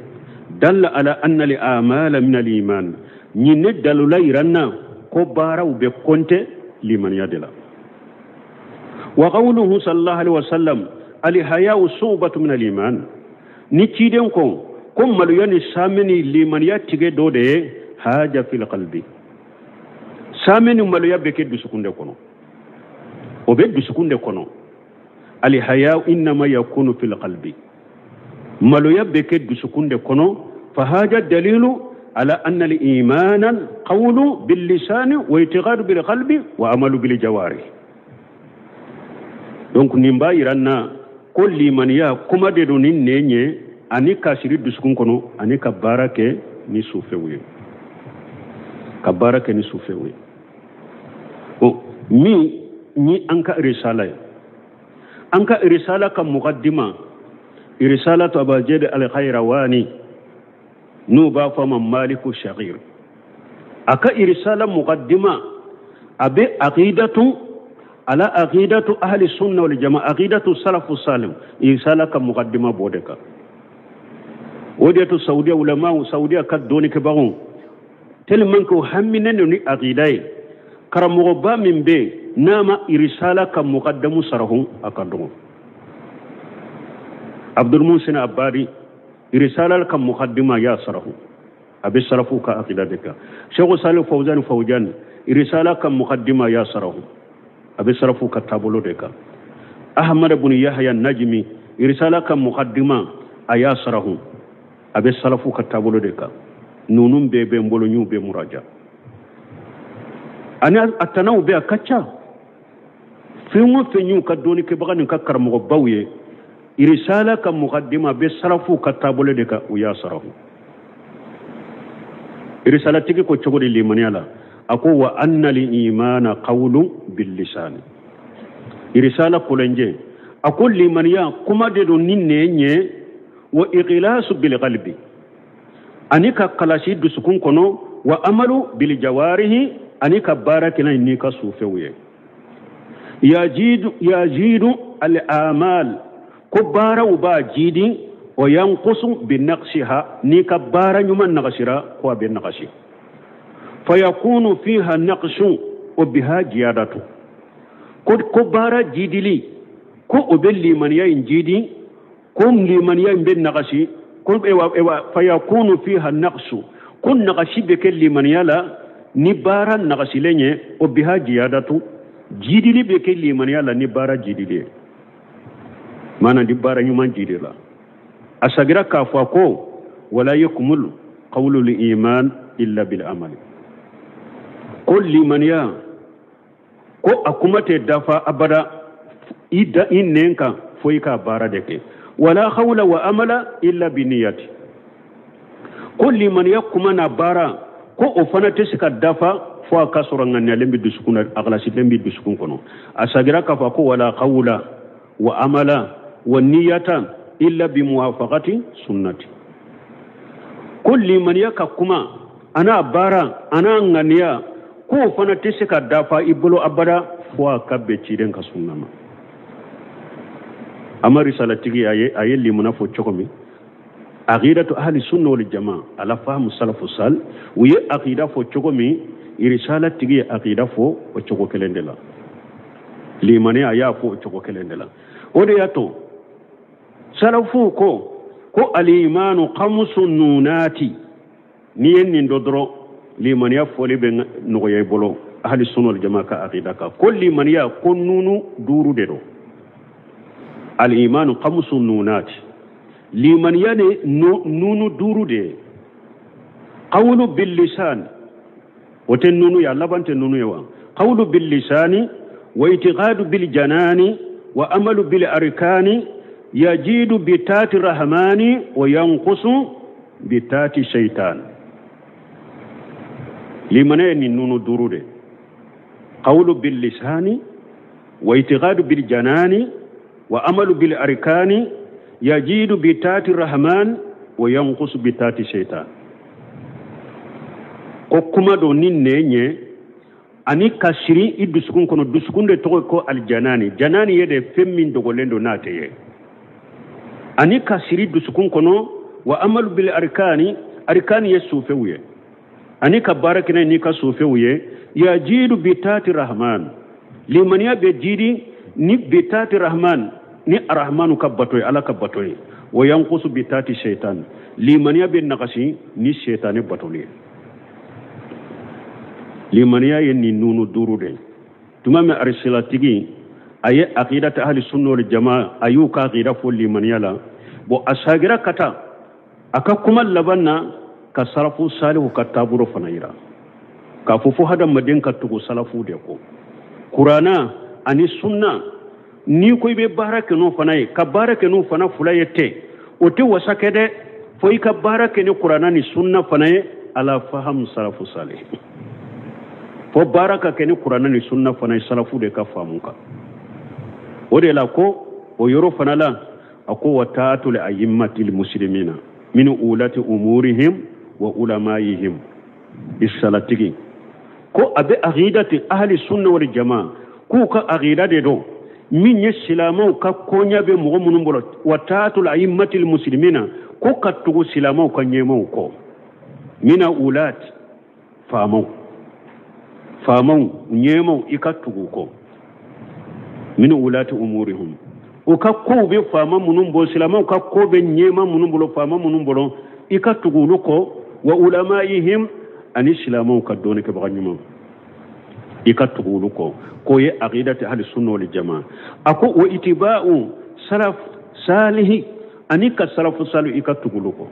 Speaker 2: Dalla ala anna li amala min al iman. Nin ne dalula yira n na ko baaraw bɛ kɔnte limaniya de la. Wa qawluhu sallallahu alaihi wasallam alihayau su'batu min al iman. Ni ciden ko ko maloya ni saamɛ ni limaniya tigɛ dɔ de ye, haja fil qalbi. Saamɛ ni maloya bɛ kɛ dusukun de kɔnɔ, o bɛ dusukun de kɔnɔ. Alihaya innama yakunu fil qalbi, maloya bɛ kɛ dusukun de kɔnɔ. Fa haja dalilu ala anna al imana qawlu bil lisani wa i'tiqadu bil qalbi wa amalu bil jawari. Donc nin b'a yira n na ko limaniya kuma de don ni nɛn ye ani ka siri dusukun kɔnɔ ani ka baara kɛ ni sufɛw ye, ka baara kɛ ni sufɛw ye. Bon, min ni an ka risala ye, an ka risala ka muqaddima, risalatu abajed al-khayrawani, n'u b'a fɔ a ma maliku shagir, a ka risala muqaddima a bɛ aqidatu ala aqidatu ahli sunna wal jamaa, aqidatu salafu salim. Risala ka muqaddima b'o de kan. O de to saudiya ulamaw, saudiya ka dɔnnikɛbagaw tellement que o haminen don ni aqida ye, karamɔgɔba min bɛ yen n'a ma risala ka muqaddamu sarahu, a ka dɔgɔ. Abdul Muhsin Abadi, risala ka muqaddima ya sarahu, a bɛ sarafu ka aqida de kan. Sheikh Salih Fawzan Fawzan, risala ka muqaddima ya sarahu, a bɛ sarafu ka taabolo de kan. Ahmad ibn Yahya Najmi, risala ka muqaddima a y'a sarahu, a bɛ salafu ka taabolo de kan. Ninnu bɛɛ bɛ n bolo, n y'u bɛɛ muraja ani a tanaw bɛɛ a ka ca. Fɛn o fɛn y'u ka dɔnnikɛbaga ni ka karamɔgɔbaw ye, risala ka muqaddima bɛ salafu ka taabolo de kan, u y'a sarahu. Risalatigi ko cogo di limaniya la? A ko wa anna al imana qawlun bil lisani. Risala kolenje a ko limaniya kuma de don ni nɛn ye, wa ikhlasu bil qalbi, ani ka kalasi dusukun kɔnɔ, wa amalu bil jawarihi, ani ka baara kɛ n'a ka sufɛw ye. Yajidu yajidu al amal, ko baaraw b'a jidi, wa yanqusu bi naqsiha, ni ka baara ɲuman nagasira ko a bɛ nagasi. Fayakunu fiha naqsu wa biha jiyadatu. Ko baara jidili ko o bɛ limaniya in jidi, ko limaniya in bɛ nagasi, ko ewa ewa fayakunu fiha naqsu, ko nagasi bɛ kɛ limaniya la ni baara nagasilen ye, o biha jiyadatu, jidili bɛ kɛ limaniya la ni baara jidili ye, maana di baara ɲuman jidi la. A sagira k'a fɔ ko wala yakmulu qawlu iman illa bil amali, ko limaniya ko a kuma tɛ dafa abada i da i nɛn kan fo i ka baara de kɛ. Wala hawla wa amala illa bi niyati, Ko limaniya kuma n'a baara ko o fana tɛ se ka dafa fo a ka sɔrɔ ŋaniyalen bɛ dusukun na, a kalasilen bɛ dusukun kɔnɔ. A sagira k'a fɔ ko wala qawla wa amala wa niyata illa bi muwafaqati sunnati. Ko limaniya ka kuma a n'a baara a n'a ŋaniya k'o fana tɛ se ka dafa i bolo abada fo a ka bɛn ciden ka sunna ma. A ma risalatigi a ye limana fɔ cogo min, aqidatu ahli sunna wal jamaa ala fahamu salafu sal, u ye aqida fɔ cogo min, risala tigi ye aqida fɔ o cogo kelen de la, limaniya a y'a fɔ o cogo kelen de la. O de y'a to salafu ko alimanu khamsu nunati, n'i ye nin dɔ dɔrɔn limaniya fɔli bɛ nɔgɔya i bolo ahli sunna wal jamaa ka aqida kan. Ko limaniya ko nunu duuru de don. Alimanu khamsu nunati, limaniya ni nunu duuru de ye. Qawlu bil lisan, o tɛ nunu ye, a laban tɛ nunu ye wa. Qawlu bil lisani wa itiqadu bil janani wa amalu bil arkani yajidu bi taati rahmani wa yanqusu bi taati shaitan. Limaniya ni nunu duuru de. Qawlu bil lisani wa itiqadu bil janani wa amalu bil arkani yajidu bi taati rahman wa yanqusu bi taati shaitan. Ko kuma dɔ ni nɛn ye ani ka siri i dusukun kɔnɔ, dusukun de tɔgɔ ko aljanani. Janani ye de fɛn min dogolen don n'a tɛ ye. Ani ka siri dusukun kɔnɔ wa amalu bil arkani, arkani ye sufɛw ye, ani ka baara kɛ n'i ka sufɛw ye. Yajidu bi taati rahman, limaniya bɛ jidi ni bi taati rahman, ni arahmanu ka bato ye, ala ka bato ye. Wa yanqusu bi taati shaitan, limaniya bɛ nagasi ni shaitani batoli ye. Limaniya ye nin nunu duuru de ye. Tuma min arisilatigi a ye aqidata ahli sunna wal jamaa, a y'u ka aqida fɔ limaniya la. Bon, a sagira ka taa a ka kuma laban na ka salafu salihu ka taabolo fana yira, k'a fɔ fo hadamaden ka tugu salafu de kɔ. Kurana ani sunna, n'i ko i bɛ baara kɛ n'o fana ye, ka baara kɛ n'o fana fila ye tɛ, o tɛ wasa kɛ dɛ, fo i ka baara kɛ ni kurana ni sunna fana ye ala fahamu salafu salih. Fo baara ka kɛ ni kurana ni sunna fana ye salafu de ka faamu kan. O de la ko o yɔrɔ fana la a ko wa taatul a'immatil muslimina min ulati umurihim wa ulamaihim. Isalatigi ko a bɛ aqidati ahli sunna wal jamaa, k'u ka aqida de don min ye silamɛw ka koɲa bɛ mɔgɔ minnu bolo. Wa taatul a'immatil muslimina, ko ka tugu silamɛw ka ɲɛmaw kɔ, mina ulat faamaw, faamaw ɲɛmaw i ka tugu u kɔ, min ulati umurihim, u ka kow bɛ faama minnu bolo, silamɛw ka ko bɛ ɲɛma minnu bolo, faama minnu bolo, i ka tugu olu kɔ. Wa ulamaihim, ani silamɛw ka dɔnnikɛbaga ɲuman, i ka tugu olu kɔ. K'o ye aqidati ahli sunna wal jamaa. A ko wa itiba'u salaf salihi, ani ka salafu salihu i ka tugu olu kɔ,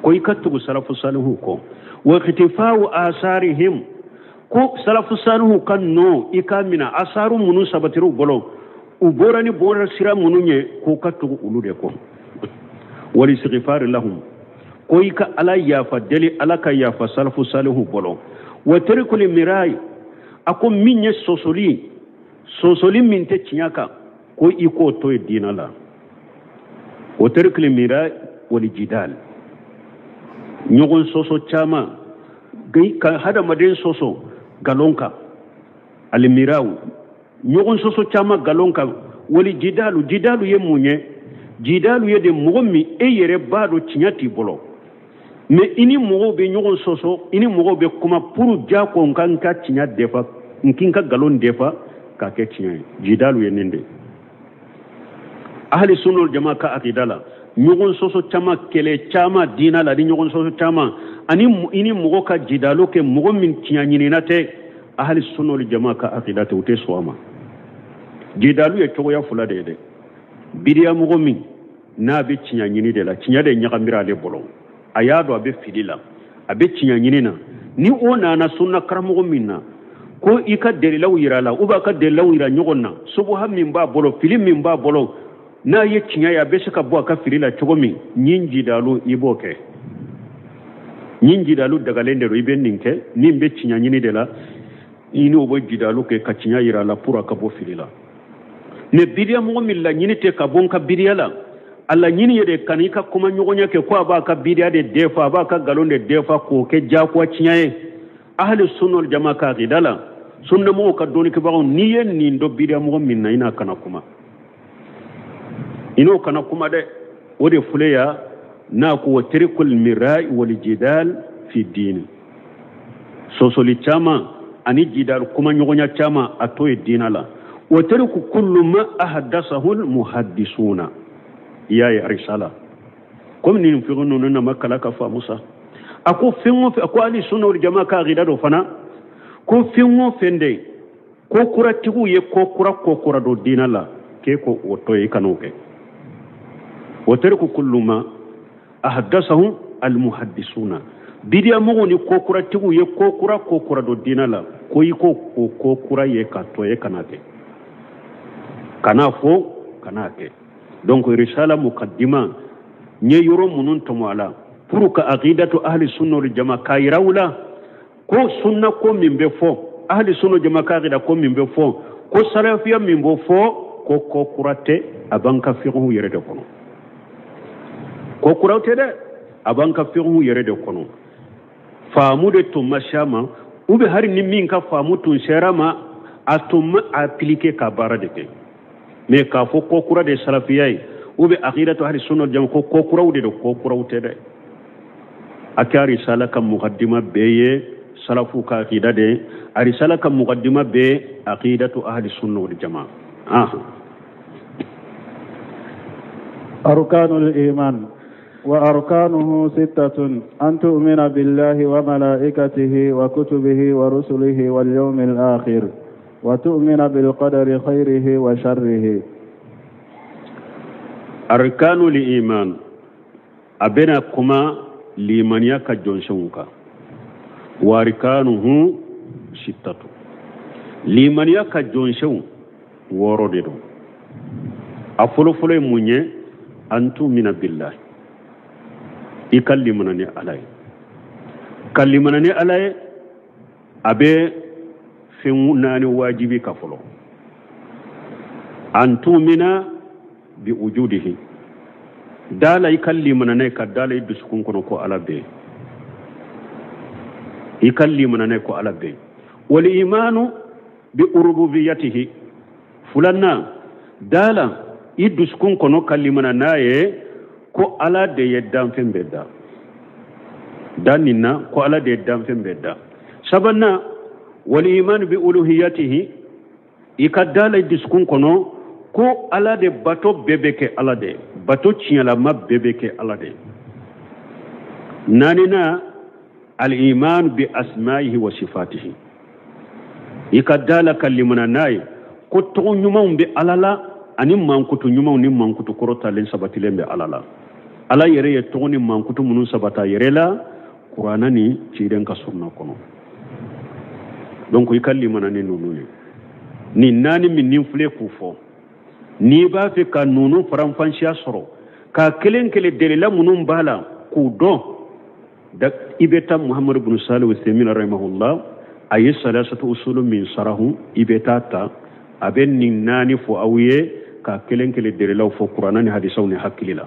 Speaker 2: ko i ka tugu salafu salihu kɔ. Wa ikhtifa'u asarihim, ko salafu salihu ka nɔ i ka mina, asaru minnu sabatira u bolo, u bɔra ni bɔra sira minnu ye, k'u ka tugu olu de kɔ. Wal istighfar lahum, ko i ka ala yafa deli, ala ka yafa salafu salihu bolo. Wa tarikul mirai, a ko min ye sɔsɔli, sɔsɔli min tɛ tiɲɛ kan, ko i k'o to yen diinɛ la. Wa tarikul mirai wal jidal, ɲɔgɔn sɔsɔ caman, ka hadamaden sɔsɔ nkalon kan, alimiraw ɲɔgɔn sɔsɔ caman nkalon kan. Wali jidalu, jidalu ye mun ye? Jidalu ye de mɔgɔ min e yɛrɛ b'a dɔn tiɲɛ t'i bolo, mais i ni mɔgɔw bɛ ɲɔgɔn sɔsɔ, i ni mɔgɔw bɛ kuma pour jako n ka n ka tiɲɛ defa, n k'i ka nkalon defa k'a kɛ tiɲɛ ye. Jidalu ye nin de ye. Ahli sunna wal jamaa ka akida la, ɲɔgɔn sɔsɔ caman, kɛlɛ caman diinɛ la, ni ɲɔgɔn sɔsɔ caman, ani i ni mɔgɔ ka jidalu kɛ mɔgɔ min tiɲɛ ɲinina tɛ, ahli sunna wal jamaa ka akida tɛ, u tɛ sɔn a ma. Jidalu ye cogoya fila de ye dɛ. Bidiya mɔgɔ min n'a bɛ tiɲɛ ɲini de la, tiɲɛ de ɲagamira ale bolo, a y'a dɔn a bɛ fili la, a bɛ tiɲɛ ɲini na, ni o nana sunna karamɔgɔ min na ko i ka delilaw yira a la, ou bien a ka delilaw yira ɲɔgɔn na, subuha min b'a bolo, fili min b'a bolo, n'a ye tiɲɛ ye a bɛ se ka bɔ a ka fili la cogo min, ɲin jidalu i b'o kɛ. Nin jidalu dagalen de don, i bɛ nin kɛ, nin bɛ tiɲɛ ɲini de la, i n'o bɛ jidalu kɛ ka tiɲɛ yira a la pour a ka bɔ fili la. Mais bidiya mɔgɔ min laɲini tɛ ka bɔ n ka bidiya la, a laɲini ye de ka n'i ka kuma ɲɔgɔnya kɛ ko a b'a ka bidiya de defa, a b'a ka nkalon de defa k'o kɛ diyagoya tiɲɛ ye. Ahli sunna wal jama ka akida la, sunnamɔgɔw ka dɔnnikɛbagaw, n'i ye nin dɔn bidiya mɔgɔ min na, i n'a kana kuma, i n'o kana kuma dɛ. O de filɛ ya n'a ko wa tarikul mirai wal jidal fi dini, sɔsɔli caman ani jidal kuma ɲɔgɔnya caman a to ye diina la. Wa tariku kullu ma ahdasahu al muhaddisuna, i y'a ye arisala komi nin fɛn ninnu nama kala ka faamu sa. A ko fɛn o fɛn, a ko ahli sunna wal jama ka akida dɔ fana, ko fɛn o fɛn de ko kuratigiw ye ko kura ko kura don diina la, k'e ko o to ye, i kan'o kɛ. Wa tariku kullu ma ahdasahu al muhaddisuna, bidiya mɔgɔw ni ko kuratigiw ye ko kura ko kura don diina la, ko i ko o ko kura ye ka to ye, kana kɛ, kana fɔ, kana kɛ. Donc risala mukaddima n ye yɔrɔ minnu tɔmɔ a la pour ka aqidatu ahli sunna wal jama k'a yira u la ko sunna ko min bɛ fɔ, ahli sunna jama ka aqida ko min bɛ fɔ, ko salafiya min bɛ fɔ, ko ko kura tɛ, a b'an ka fiqhu yɛrɛ de kɔnɔ. Ko kura tɛ dɛ, a b'an ka fiqhu yɛrɛ de kɔnɔ. Faamu de tun ma s'a ma, ou bien hali ni min ka faamu tun sera ma, a tun ma appliquer ka baara de kɛ. Mais k'a fɔ ko kura de ye salafiya ye, ou bien aqidatu ahli sunna jama ko ko kuraw de don, ko kuraw tɛ dɛ. A kɛ risala ka mukaddima bɛɛ ye salafu ka aqida de ye, a risala ka mukaddima bɛɛ ye aqidatu ahli sunna wal jama.
Speaker 1: Arkanul iman wa arkanuhu sittatun an tu'mina billahi wa malaikatihi wa kutubihi wa rusulihi wal yawmil akhir wa tu'mina bil qadari khairihi wa sharrihi.
Speaker 2: Arkanul iman a bɛna kuma limaniya ka jɔnsenw kan. Wa arkanuhu sittatu, limaniya ka jɔnsenw wɔɔrɔ de don. A fɔlɔfɔlɔ ye mun ye? An tu'mina billahi, i ka limana ni Ala ye. Ka limana ni Ala ye, a bɛ fɛn naani wajibi ka fɔlɔ. An tu'mina bi wujudihi, da la i ka limana n'a ye, ka da la i dusukun kɔnɔ ko Ala bɛ yen. I ka limana n'a ye ko Ala bɛ yen. Wal imanu bi rububiyatihi, filanan da la i dusukun kɔnɔ ka limana n'a ye ko Ala de ye danfɛn bɛɛ da. Da nin na ko Ala de ye danfɛn bɛɛ da. Sabanan wal imanu bi uluhiyatihi, i ka da la i dusukun kɔnɔ ko Ala de bato bɛɛ bɛ kɛ Ala de ye, bato tiɲɛlama bɛɛ bɛ kɛ Ala de ye. Naaninan al imanu bi asma'ihi wa sifatihi, i ka da la ka limana n'a ye ko tɔgɔ ɲumanw bɛ Ala la ani mankutu ɲumanw ni mankutu kɔrɔtalen sabatilen bɛ Ala la. Ala yɛrɛ ye tɔgɔ ni mankutu minnu sabata yɛrɛ la Kurana ni ciden ka sunna kɔnɔ. Donc i ka limana ni ninnu ye. Nin naani min ni filɛ k'u fɔ, n'i b'a fɛ ka ninnu faranfasiya sɔrɔ k'a kelen kelen delila minnu b'a la k'u dɔn, i bɛ taa Muhammadu bin Salih Uthaymin rahimahullah, a ye salasatu usulu min sarahu, i bɛ taa ta, a bɛ nin naani fɔ aw ye k'a kelen kelen delilaw fɔ Kurana ni hadisaw ni hakili la.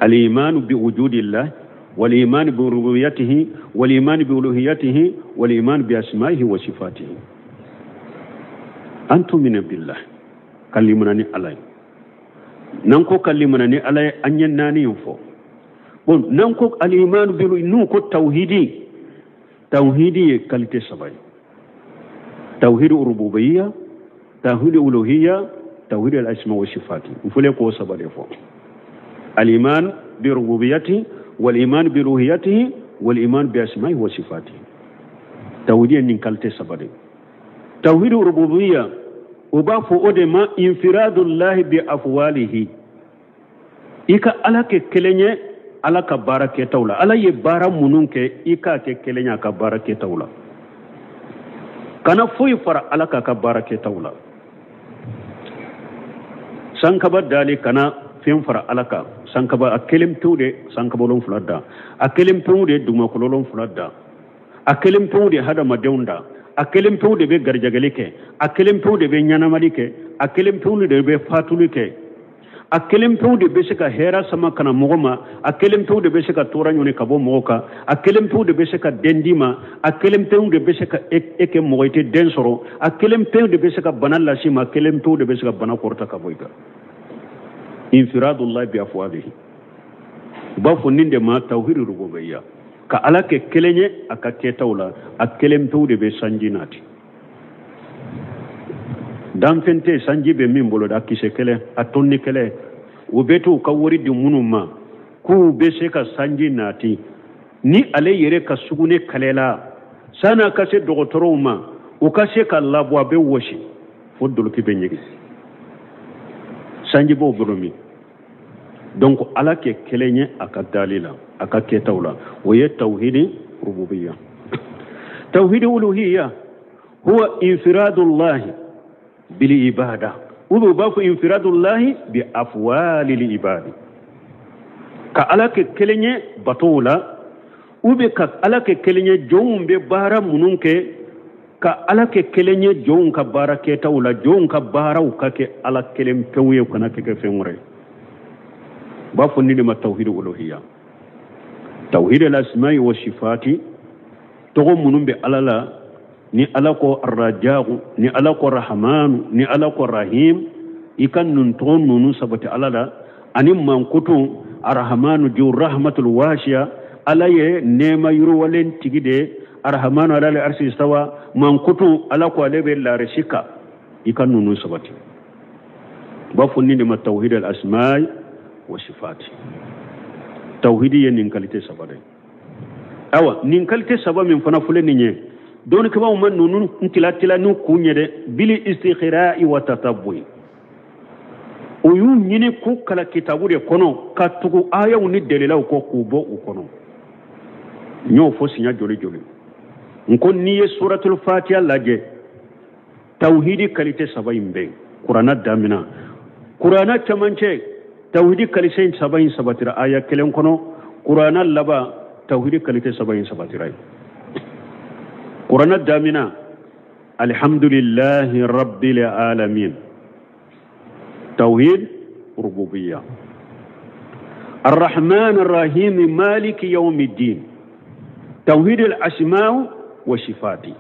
Speaker 2: Al-imanu bi wujudillah wal imanu bi rububiyyatihi wal imanu bi uluhiyyatihi wal imanu bi asma'ihi wa sifatihi. An tumina billah, ka limana ni Ala ye. N'an ko ka limana ni Ala ye, an ye naani in fɔ. Bon, n'an ko al-imanu bi, n'u ko tawhidi, tawhidi ye qualité saba ye. Tawhidi rububiyya, tawhidi uluhiyya, tawhidi al-asma wa sifati. N filɛ k'o saba de fɔ. Al-iman bi rububiyyati wal iman bi uluhiyyatihi wal iman bi asma'ihi wa sifatihi. Tawhidi ye nin qualité saba de ye. Tawhidi rububiyya, o b'a fɔ o de ma infiradullahi bi afwalihi, i ka Ala kɛ kelen ye Ala ka baara kɛtaw la. Ala ye baara minnu kɛ, i k'a kɛ kelen ye a ka baara kɛtaw la. Kana foyi fara Ala k'a ka baara kɛtaw la. Sankaba dali kana fɛn fara Ala kan. Sankaba a kelen pewu de sankaba wolonfila da, a kelen pewu de dugumakolo wolonfila da, a kelen pewu de hadamadenw da, a kelen pewu de bɛ garijɛgɛli kɛ, a kelen pewu de bɛ ɲɛnamali kɛ, a kelen pewu de bɛ fatuli kɛ, a kelen pewu de bɛ se ka hɛrɛ sama ka na mɔgɔ ma, a kelen pewu de bɛ se ka tɔɔrɔ ɲini ka bɔ mɔgɔ kan, a kelen pewu de bɛ se ka den d'i ma, a kelen pewu de bɛ se ka e kɛ mɔgɔ i tɛ den sɔrɔ, a kelen pewu de bɛ se ka bana las'i ma, a kelen pewu de bɛ se ka bana kɔrɔta ka bɔ i kan. Infiradullahi bi afwalihi, u b'a fɔ nin de ma tawhidi rububiyya, ka Ala kɛ kelen ye a ka kɛtaw la, a kelen pewu de bɛ sanji nati. Danfɛn tɛ sanji bɛ min bolo da, kisɛ kelen a tɔnni kelen, u bɛ t'u ka wari di minnu ma k'u bɛ se ka sanji nati, ni ale yɛrɛ ka sugunɛ kalela san'a ka se dɔgɔtɔrɔw ma u ka se ka labɔ, a bɛ wɔsi fo doloki bɛ ɲigin, sanji b'o bolo min. Donc Ala kɛ kelen ye a ka dali la, a ka kɛtaw la, o ye tawhidi rububiyya. Tawhidi uluhiyya huwa infiradullahi bil ibada, ou bien u b'a fɔ infiradullahi bi afwalil ibadi, ka Ala kɛ kelen ye batow la, ou bien ka Ala kɛ kelen ye jɔnw bɛ baara minnu kɛ, ka Ala kɛ kelen ye jɔnw ka baara kɛtaw la, jɔnw ka baaraw ka kɛ Ala kelen pewu ye, kana kɛ fɛn wɛrɛ ye. U b'a fɔ nin de ma tawhidi uluhiyya. Tawhidi al-asma'i wa sifati, tɔgɔ minnu bɛ Ala la, ni Ala ko arrajaku, ni Ala ko rahamanu, ni Ala ko rahim, i ka nin tɔgɔ ninnu sabati Ala la, ani mankutu arrahamanu ju rahmatul wasiya, Ala ye nɛɛma yiriwalen tigi de ye, arrahamanu ala le arsi istawa, mankutu Ala ko ale bɛ larisi kan, i ka ninnu sabati. U b'a fɔ nin de ma tawhid al-asma'i wa sifati. Tawhidi ye nin qualité saba de ye. Awa nin qualité saba min fana filɛ nin ye, dɔnnikɛbaaw ma ninnu tila tila n'u kun ye dɛ, bili istikhira'i wa tatabbu'i, u y'u ɲini k'u kala kitabu de kɔnɔ ka tugu ayaw ni dalilaw kɔ k'u bɔ u kɔnɔ. N y'o fɔ siɲɛ joli joli, n ko n'i ye suratul fatiha lajɛ, tawhidi qualité saba in bɛ yen. Kuranna damina, kuranna cɛmancɛ, tawhidi qualité saba in sabatira aya kelen kɔnɔ, kuranna laban tawhidi qualité saba in sabatira yen. Kuranna damina, alhamdulillahi rabbil alamin, tawhid rububiyya, arrahman arrahim maliki yawmiddin, tawhid al-asma wa sifati,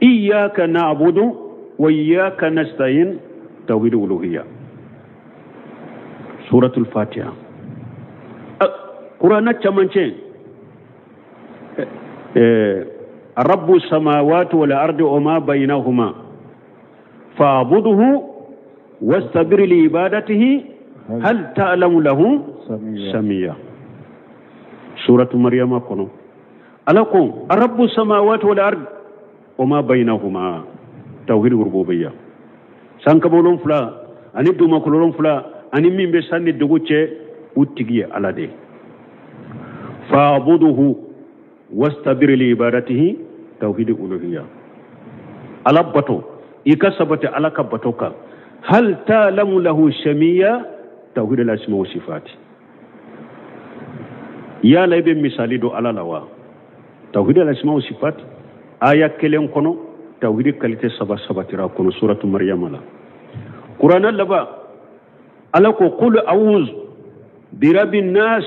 Speaker 2: iyyaka na'budu wa iyyaka nasta'in, tawhid uluhiyya. Suratul Fatiha. Kuranna camancɛ, rabbu samawati wal ardi wa ma baynahuma fa'budhu wastabir li ibadatihi hal ta'lamu lahu samia. Suratu Maryama kɔnɔ, Ala ko rabbu samawati wal ardi wa ma baynahuma, tawhid rububiyya, sankaba wolonfila ani dugumakolo wolonfila ani min bɛ san ni dugu cɛ, u tigi ye Ala de ye. Fa'budhu wastabir li ibadatihi, tawhid uluhiyya. Ala bato, i ka sabati Ala ka bato kan. Hal ta'lamu lahu samia, tawhid al-asma wa sifati. Yala i bɛ misali don Ala la wa? Tawhid al-asma wa sifati aya kelen kɔnɔ, tawhid qualité saba sabatira kɔnɔ suratu Maryama la. Kuranna laban, Ala ko qul a'udhu bi rabbin nas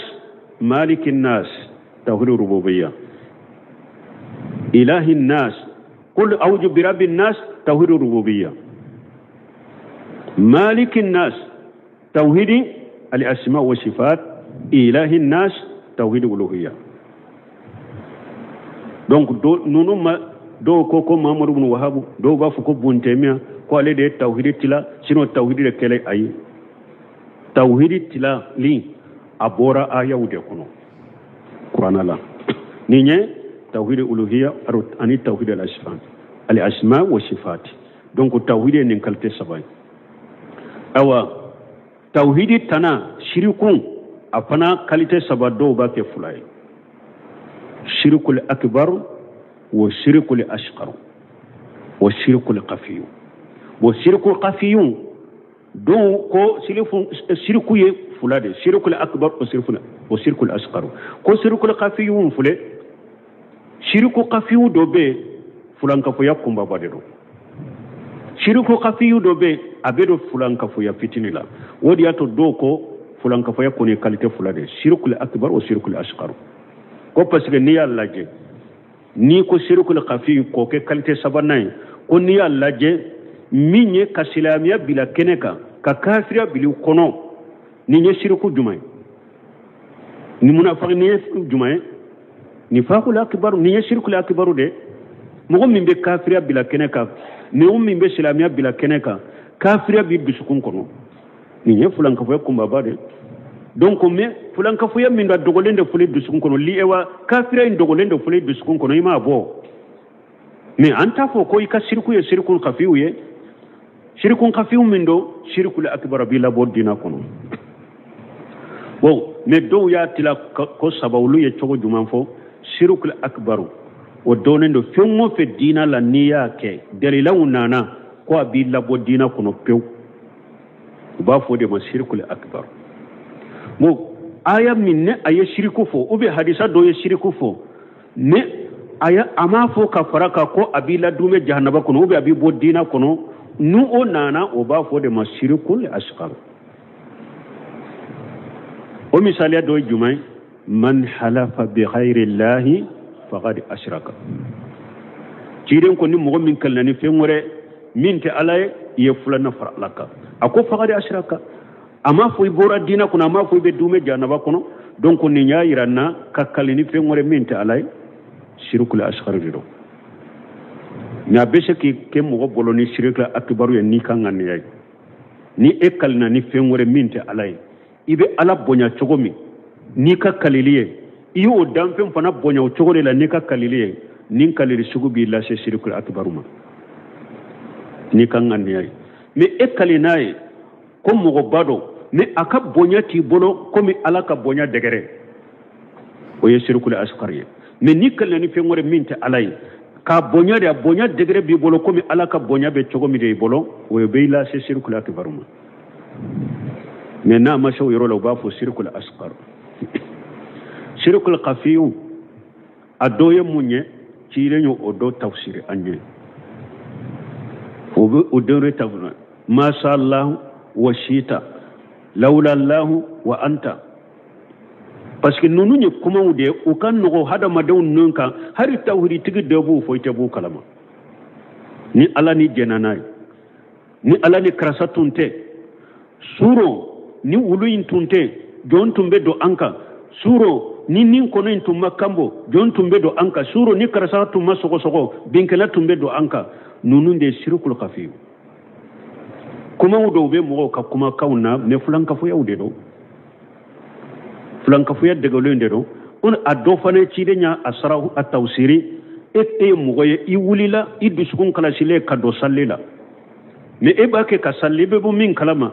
Speaker 2: malikin nas, tawhid rububiyya, ilahin nas, qul a'udhu bi rabbin nas, tawhid rububiyya, malikin nas, tawhid al-asma wa sifat, ilahin nas, tawhid uluhiyya. Donc ninnu ma dɔw ko ko Muhammadu ibn Wahhab, dɔw b'a fɔ ko Ibn Taymiyyah ko ale de ye tawhidi tila, sinon tawhidi de kɛlɛ. Ayi, tawhidi tilali a bɔra ayaw de kɔnɔ kuranna la. Nin ye tawhidi uluhiyya ani tawhidi al-asma wa sifat. Donc tawhidi ye nin qualité saba ye. Awa tawhidi tana shirikun, a fana qualité saba, dɔw b'a kɛ fila ye, shirikul akbar wa shirikul asghar wa shirikul khafiyu. Wa shirikul khafiyu, dɔw ko shiriku ye fila de shirikul akbar o shirikul asqaru ko shirikul kafiyu filɛ shiriku kafiyu dɔ bɛ yen fulankafoya kunbaba de don shiriku kafiyu dɔ bɛ yen a bɛ don fulankafoya fitini la o de y'a to dɔw ko fulankafoya kɔni ye kalite fila de ye shirikul akbar o shirikul asqaru ko parce que n'i y'a lajɛ n'i ko shirikul kafiyu k'o kɛ kalite sabanan ye ko n'i y'a lajɛ min ye ka silamɛya bila kɛnɛ kan ka kafiriya bila i kɔnɔ nin ye shiriku jumɛn ye ni munafiki nin ye jumɛn ye nifakul akibaru nin ye shirikul akibaru de mɔgɔ min bɛ kafiriya bila kɛnɛ kan mɔgɔ min bɛ silamɛya bila kɛnɛ kan kafiriya b'i dusukun kɔnɔ nin ye fulankafoya kunbaba de donc mais fulankafoya min da dogolen de filɛ dusukun kɔnɔ li wa kafiriya in dogolen de filɛ dusukun kɔnɔ i m'a bɔ mais an t'a fɔ ko i ka siriku ye sirikun kafiw ye sirikun kafiw min don sirikul akibaru b'i labɔ diina kɔnɔ bon mais dɔw y'a tila ko saba olu ye cogo jumɛn fɔ sirikul akibaru o dɔnnen don fɛn o fɛn diina la n'i y'a kɛ dalilaw nana ko a b'i labɔ diina kɔnɔ pewu u b'a fɔ o de ma sirikul akibaru bon aya min ne a ye siriku fɔ ou bien hadisa dɔ ye siriku fɔ mais a m'a fɔ ka fara kan ko a b'i ladumɛ jahanaba kɔnɔ ou bien a b'i bɔ diina kɔnɔ n'u o nana o b'a fɔ o de ma sirikul asgaru o misaliya dɔ ye jumɛn ye man halafa bi ghayri llahi faqad ashraka ciden ko ni mɔgɔ min kalina ni fɛn wɛrɛ min tɛ ala ye i ye filanan fara ala kan a ko faqad ashraka a m'a fɔ i bɔra diina kɔnɔ a m'a fɔ i bɛ dumɛ jahanaba kɔnɔ donc nin y'a yira n na ka kali ni fɛn wɛrɛ min tɛ ala ye sirikul asgaru de don mais a bɛ se k'i kɛ mɔgɔ bolo ni sirikul akibaru ye n'i ka ŋaniya ye ni e kalina ni fɛn wɛrɛ min tɛ ala ye i bɛ ala bonya cogo min n'i ka kalili ye i y'o danfɛn fana bonya o cogo de la n'i ka kalili ye nin kalili sugu b'i lase sirikul akibaru ma n'i ka ŋaniya ye mais e kali n'a ye ko mɔgɔba don mais a ka bonya t'i bolo komi ala ka bonya dɛgɛrɛ o ye sirikul asukari ye mais n'i kalina ni fɛn wɛrɛ min tɛ ala ye k'a bonya de a bonya dɛgɛrɛ b'i bolo komi ala ka bonya bɛ cogo min de i bolo o b'i lase sirikul akibaru ma mais n'a ma se o yɔrɔ la u b'a fɔ sirikul asukari sirikul kafiyu a dɔ ye mun ye cilen ye o dɔ tafsiri an ye o bɛ o dɔ de tafsiri masha Allah wa shita lawla Allah wa anta parce que ninnu ye kumaw de ye u ka nɔgɔ hadamadenw nun kan hali tawhiditigi dɔ b'u fɔ i tɛ b'u kalama ni ala ni jɛnna n'a ye ni ala ni karisa tun tɛ suro ni wulu in tun tɛ jɔn tun bɛ don an kan suro ni nin kɔnɔ in tun ma kanbɔ jɔn tun bɛ don an kan suro ni karisa tun ma sɔgɔsɔgɔ binkɛla tun bɛ don an kan ninnu de ye sirikul kafiyu kumaw dɔw bɛ mɔgɔw ka kumakanw na mais fulankafoyaw de don fulankafoya degelen de don a dɔ fana ye ciden y'a a sara a tawsiri e ye mɔgɔ ye i wulila i dusukun kalasilen ka don sali la mais e b'a kɛ ka sali i bɛ bɔ min kalama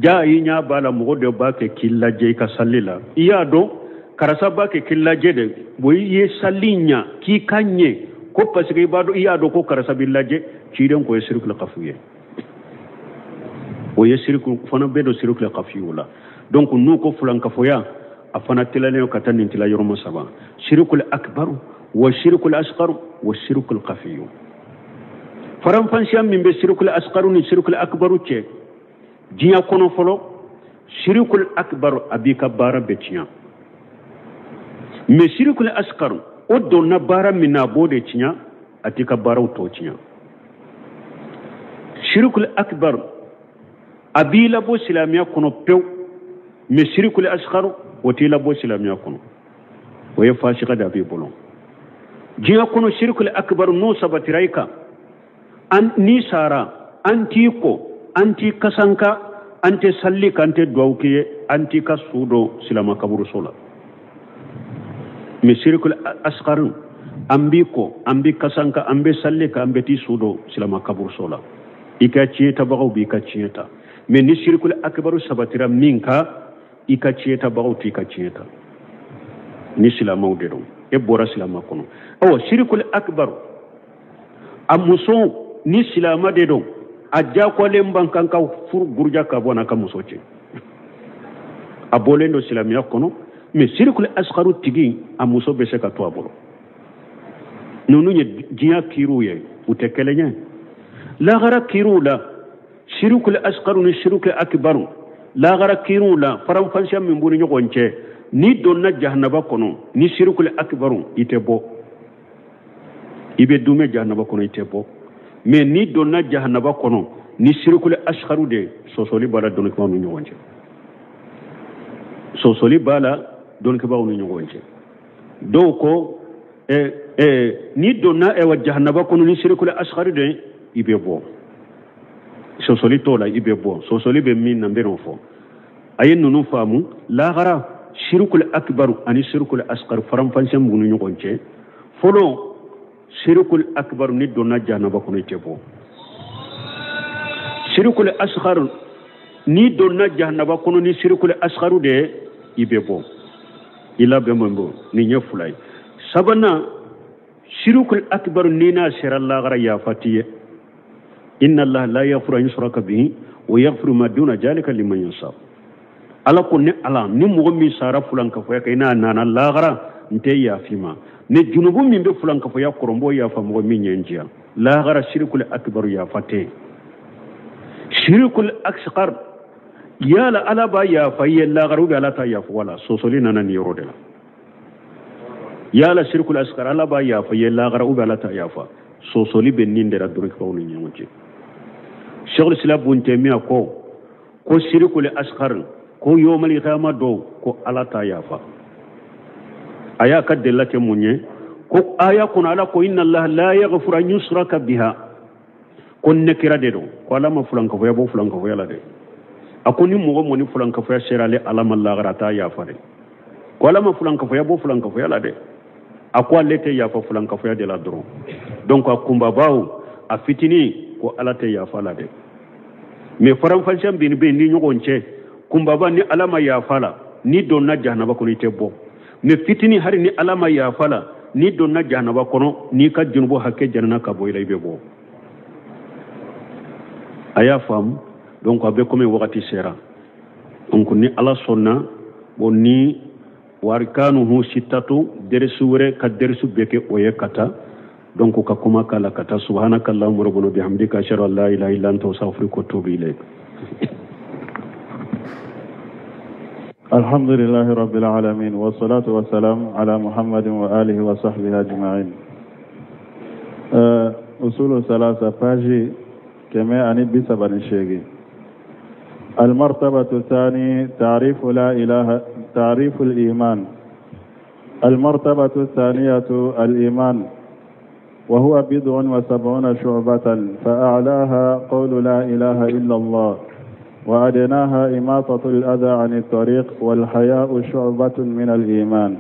Speaker 2: ja i ɲɛ b'a la mɔgɔ dɔ b'a kɛ k'i lajɛ i ka sali la i y'a dɔn karisa b'a kɛ k'i lajɛ de bon i ye sali ɲa k'i ka ɲɛ ko parce que i b'a dɔn i y'a dɔn ko karisa b'i lajɛ ciden ko ye sirikul kafu ye o ye siriku fana bɛ don sirikul kafiyu la donc n'u ko fulankafoya a fana tilalen ka taa nin tila yɔrɔma saba sirikul akbaru wa sirikul asgaru wa sirikul kafiyu faranfansiya min bɛ sirikul asgaru ni sirikul akbaru cɛ diɲɛ kɔnɔ fɔlɔ sirikul akbaru a b'i ka baara bɛɛ tiɲɛ mais sirikul asgaru o donna baara min na a b'o de tiɲɛ a t'i ka baaraw tɔ tiɲɛ sirikul akbaru a b'i labɔ silamɛya kɔnɔ pewu mais sirikul asgaru o t'i labɔ silamɛya kɔnɔ o ye fasika de a b'i bolo diɲɛ kɔnɔ sirikul akbaru n'o sabatira i kan n'i sara an t'i ko an t'i kasanka an tɛ salli kan an tɛ duwawu k'i ye an t'i ka su don silama kaburuso la mais sirikul asgaru an b'i ko an b'i kasanka an bɛ salli kan an bɛ t'i su don silama kaburuso la i ka tiɲɛ tabagaw b'i ka tiɲɛ ta mais ni sirikul akbaru sabatira min kan i ka tiɲɛ tabagaw t'i ka tiɲɛ ta ni silamaw de don e bɔra silama kɔnɔ awa sirikul akbaru a muso ni silama de don a diyagoyalen b'an kan ka furu buruja ka bɔ n'a ka muso cɛ A bɔlen don silamɛya kɔnɔ, mais sirikul asgaru tigi, a muso bɛ se ka to a bolo. Ninnu ye diɲɛ kiriw ye, u tɛ kelen ye. Lagara kiriw la, sirikul asgaru ni sirikul akibaru, lagara kiriw la, faranfasiya min b'u ni ɲɔgɔn cɛ, n'i donna jahanaba kɔnɔ ni sirikul akibaru, i tɛ bɔ, i bɛ dumɛ jahanaba kɔnɔ, i tɛ bɔ. Mais n'i donna jahanaba kɔnɔ ni sirikul asgaru de, sɔsɔli b'a la dɔnnikɛbaaw ni ɲɔgɔn cɛ, sɔsɔli b'a la dɔnnikɛbaaw ni ɲɔgɔn cɛ. Dɔw ko n'i donna ɛwa jahanaba kɔnɔ ni sirikul asgaru de, i bɛ bɔ, sɔsɔli t'o la, i bɛ bɔ. Sɔsɔli bɛ min na, n bɛn'o fɔ. A ye ninnu faamu. Lahara, sirikul akibaru ani sirikul asgaru, faranfasiya b'u ni ɲɔgɔn cɛ. Fɔlɔ, sirikul akibaru, n'i donna jahanaba kɔnɔ, i tɛ bɔ. Sirikul asgaru, n'i donna jahanaba kɔnɔ ni sirikul asgaru de ye, i bɛ bɔ. I labɛn bɔ bɔ nin ye fila ye. Sabanan, sirikul akibaru, n'i n'a sera lahara, yafa t'i ye. Inna allaha la yaghfiru an yushraka bihi wa yaghfiru ma duna zalika liman yasha. Ala ko ne Ala, ni mɔgɔ min sara fulankafoya kan, i n'a nana lahara, n tɛ yafa i ma. Ni junubu min bɛ fulankafoya kɔrɔ, n b'o yafa mɔgɔ min ye n diya. Lahara, sirikul akibaru, yafa tɛ yen. Sirikul asgar, yala Ala b'a yafa i ye lahara ou bien Ala t'a yafa? Wala sɔsɔli nana nin yɔrɔ de la. Yala sirikul asgar, Ala b'a yafa i ye lahara ou bien Ala t'a yafa? Sɔsɔli bɛ nin de la dɔnnikɛbaaw ni ɲɔgɔn cɛ. Sheikhul Islam Ibn Taymiyyah ko sirikul asgar, ko yawmal qiyamah don, ko Ala t'a yafa. A y'a ka delila kɛ mun ye? Ko aya kɔnɔ, Ala ko inna allaha la yaghfiru an yushraka biha, ko nekira de don, ko Ala ma fulankafoya bɔ fulankafoya la dɛ. A ko ni mɔgɔ mɔni fulankafoya sera ale Ala ma lahara, a t'a yafa dɛ. Ko Ala ma fulankafoya bɔ fulankafoya la dɛ. A ko ale tɛ yafa fulankafoya de la dɔrɔn. Donc a kunbabaw, a fitinin, ko Ala tɛ yafa la dɛ. Mais faranfasiya bin bɛ ni ɲɔgɔn cɛ. Kunbaba, ni Ala ma yafa la, n'i donna jahanaba kɔnɔ, i tɛ bɔ. Mais fitinin, hali ni Ala ma yafa la, n'i donna jahanaba kɔnɔ, n'i ka junubu hakɛ janana ka bɔ i la, i bɛ bɔ. A y'a faamu? Donc a bɛ komi wagati sera. Donc ni Ala sɔnna, bon, ni warikanuhu sittatu, derisu wɛrɛ ka derisu bɛ kɛ o ye ka taa. Donc ka kuma k'a la ka taa. Subhanaka allahumma rabbana bihamdika, ashhadu an la ilaha illa anta, astaghfiruka wa atubu ilayk.
Speaker 1: الحمد لله رب العالمين، والصلاة والسلام على محمد وآله وصحبه أجمعين. أصول ثلاثة، page 138. المرتبة الثانية، تعريف لا إله، تعريف الإيمان. المرتبة الثانية، الإيمان، وهو 79 شعبة، فأعلاها قول لا إله إلا الله، وأدناها إماطة الأذى عن الطريق، والحياء شعبة من الإيمان.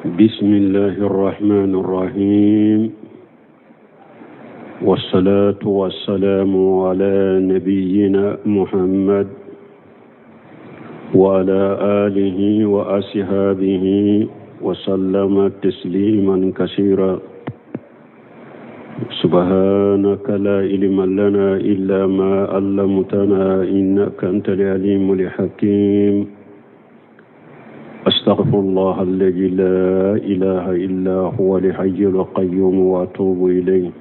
Speaker 2: بسم الله الرحمن الرحيم، والصلاة والسلام على نبينا محمد وعلى آله وأصحابه وسلم تسليما كثيرا. سبحانك لا علم لنا إلا ما علمتنا، إنك أنت العليم الحكيم. أستغفر الله الذي لا إله إلا هو الحي القيوم وأتوب إليه.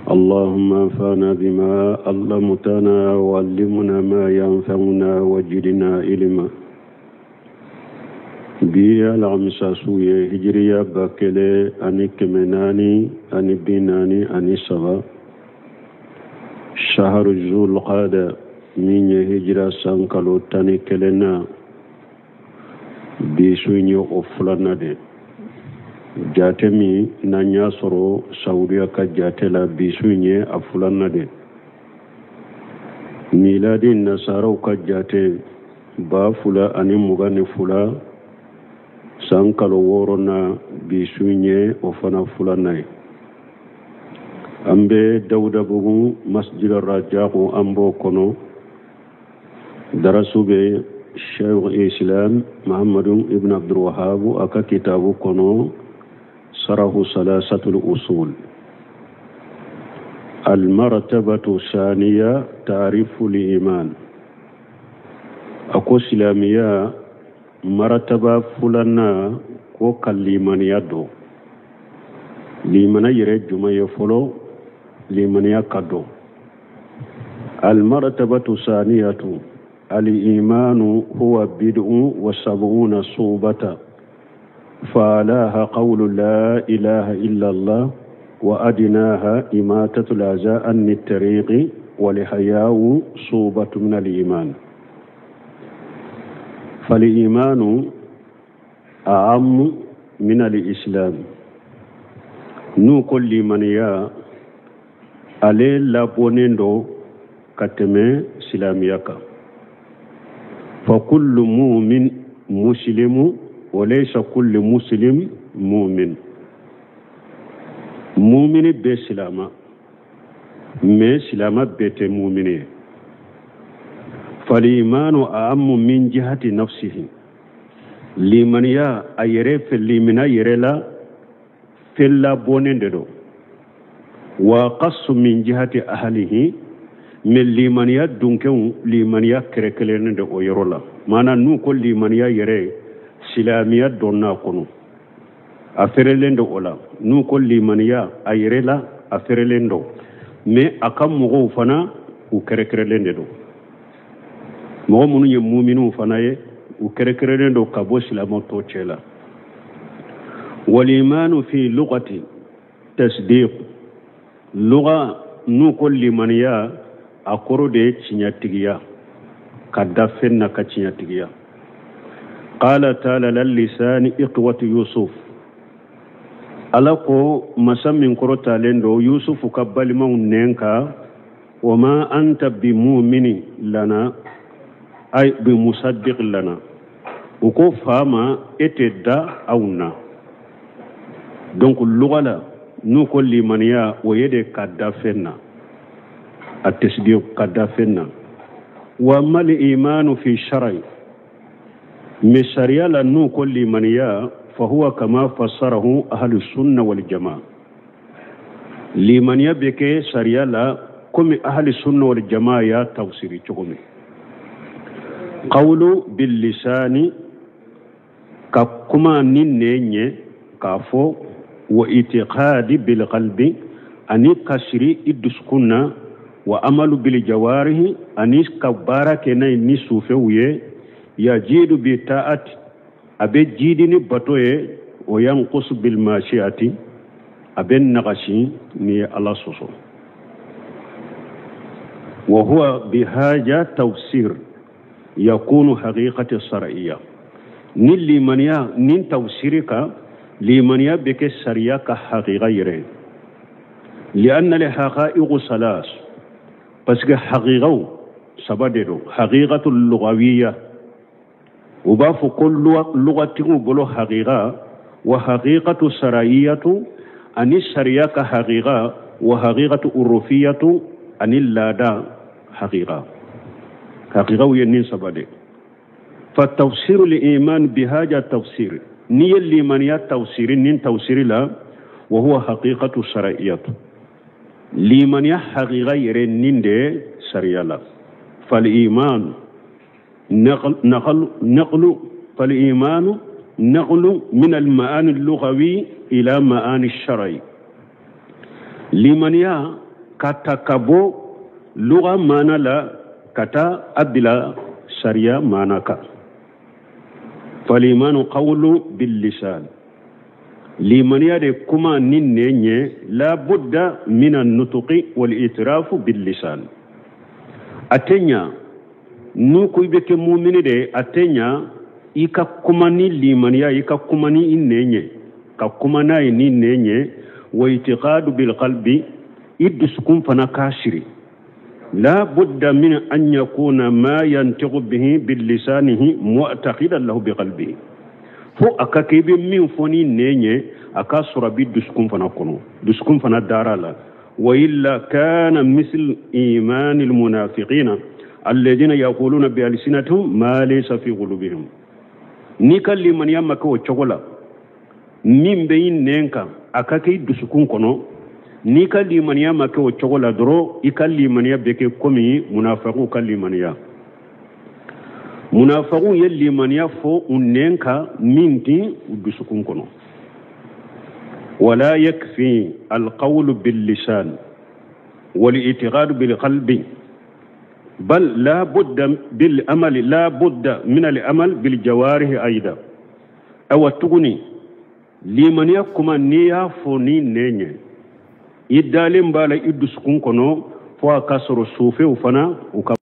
Speaker 2: اللهم انفعنا بما علمتنا وعلمنا ما ينفعنا وزدنا علما. Bi ye alamisa su ye, hijiriya 1443, shaharu zulqada, min ye hijira san kalo 11 na. Bi su in ye o filanan de jate min n'an y'a sɔrɔ Saudiya ka jate la, bi su in ye a filanan de. Miladi nasaraw ka jate, 2022, san kalo 6 na, bi su in ye o fana filanan ye. An bɛ Dawudabugu Masjid Rajaku, an b'o kɔnɔ. Darasu bɛ Sheikh Islam Muhammadu Ibn Abdul Wahhab a ka kitabu kɔnɔ, Sarahu Salasatul Usul. Almartabatu Saniya, Taarifu liiman, a ko silamɛya marataba filanan ko ka limaniya dɔn. Limaniya yɛrɛ jumɛn ye fɔlɔ? Limaniya ka dɔn. Almaratabatu saniyatu al-imanu huwa bid'un wa sab'una subata فعلاها قول لا إله إلا الله وأدناها إماتة الأذى عن الطريق والحياء صوبة من الإيمان. فالإيمان أعم من الإسلام. N'u ko limaniya, ale labɔnnen don ka tɛmɛ silamɛya kan. فكل مؤمن مسلم وليس كل مسلم مؤمن. Mumini bɛɛ silama, mais silama bɛɛ tɛ mumini ye. فالإيمان أعم من جهة نفسه. Limaniya a yɛrɛ fɛ, limaniya yɛrɛ la, fɛn labɔnnen de don. وأخص من جهة أهله, mais limaniya dunkew, limaniya kɛrɛkɛrɛnnen de o yɔrɔ la. Maana n'u ko limaniya yɛrɛ, silamɛya donna a kɔnɔ, a fɛrɛlen don o la. N'u ko limaniya a yɛrɛ la, a fɛrɛlen don, mais a ka mɔgɔw fana, u kɛrɛkɛrɛlen de don. Mɔgɔ minnu ye muminiw fana ye, u kɛrɛkɛrɛlen don ka bɔ silamɛw tɔw cɛ la. والإيمان في لغة تصديق. Luga, n'u ko limaniya, a kɔrɔ de ye tiɲɛtigiya, ka da fɛn na ka tiɲɛtigiya. قال تعالى على لسان إخوة يوسف. Ala ko, masa min kɔrɔtalen don, Yusufu ka balimaw nɛn kan: وما أنت بمؤمن لنا أي بمصدق لنا. U ko fa ma, e tɛ da aw na. Donc luga la, n'u ko limaniya, o ye de ka da fɛn na, a tasdiq, ka da fɛn na. وأما الإيمان في الشرع, mais sariya la, n'u ko limaniya, فهو كما فسره أهل السنة والجماعة. Limaniya bɛ kɛ sariya la komi أهل السنة والجماعة y'a tafsiri cogo min: قول باللسان, ka kuma ni nɛn ye k'a fɔ, واعتقاد بالقلب, ani ka siri i dusukun na, وعمل بالجوارح, ani ka baara kɛ n'a ye ni sufɛw ye. يزيد بالطاعة, a bɛ jidi ni bato ye, وينقص بالمعصية, a bɛ nagasi ni ye Ala sɔsɔ. وهو بهذا التفسير يكون حقيقة الشرعية. Ni limaniya ni tafsiri kan, limaniya bɛ kɛ sariya ka haqiqa yɛrɛ. لأن الحقائق ثلاث, parce que haqiqaw saba de don. حقيقة اللغوية, u b'a fɔ ko lugatigiw bolo haqiqa, وحقيقة الشرعية, ani sariya ka haqiqa, وحقيقة عرفية, ani laada haqiqa. Haqiqaw ye nin saba de. فتفسير الإيمان بهذا التفسير, n'i ye limaniya tafsiri nin tafsiri la, وهو حقيقة الشرعية, limaniya haqiqa yɛrɛ nin de sariya la. فالإيمان نقل نقل نقل فالإيمان نقل من المعاني اللغوي إلى معاني الشرعي. Limaniya ka ta ka bɔ luga maana la ka taa a bila sariya maana kan. فالإيمان قول باللسان, limaniya de kuma ni nɛn ye. لا بد من النطق والاعتراف باللسان. A tɛ ɲa, n'u ko i bɛ kɛ mumini de, a tɛ ɲa i ka kuma ni limaniya, i ka kuma ni i nɛn ye, ka kuma n'a ye ni nɛn ye. واعتقاد بالقلب, i dusukun fana k'a siri. لا بد من أن يكون ما ينطق به باللسانه معتقدا له بقلبه. Fo a ka kɛ i bɛ min fɔ ni nɛn ye, a k'a sɔrɔ a bɛ dusukun fana kɔnɔ, dusukun fana dara la. وإلا كان مثل إيمان المنافقين الذين يقولون بألسنتهم ما ليس في قلوبهم. N'i ka limaniya ma kɛ o cogo la, min bɛ i nɛn kan, a ka kɛ i dusukun kɔnɔ. N'i ka limaniya ma kɛ o cogo la dɔrɔn, i ka limaniya bɛ kɛ komi munafagiw ka limaniya. Munafagiw ye limaniya fɔ u nɛn kan min tɛ u dusukun kɔnɔ. Wala yakfi alqawlu billisan wal-i'tiqadu bilqalbi bal la budda bil amali, la budda min al amal bil jawarihi aida. Awa tuguni, limaniya kuma, n'i y'a fɔ ni nɛn ye, i dalen b'a la i dusukun kɔnɔ, fo a ka sɔrɔ sufɛw fana u ka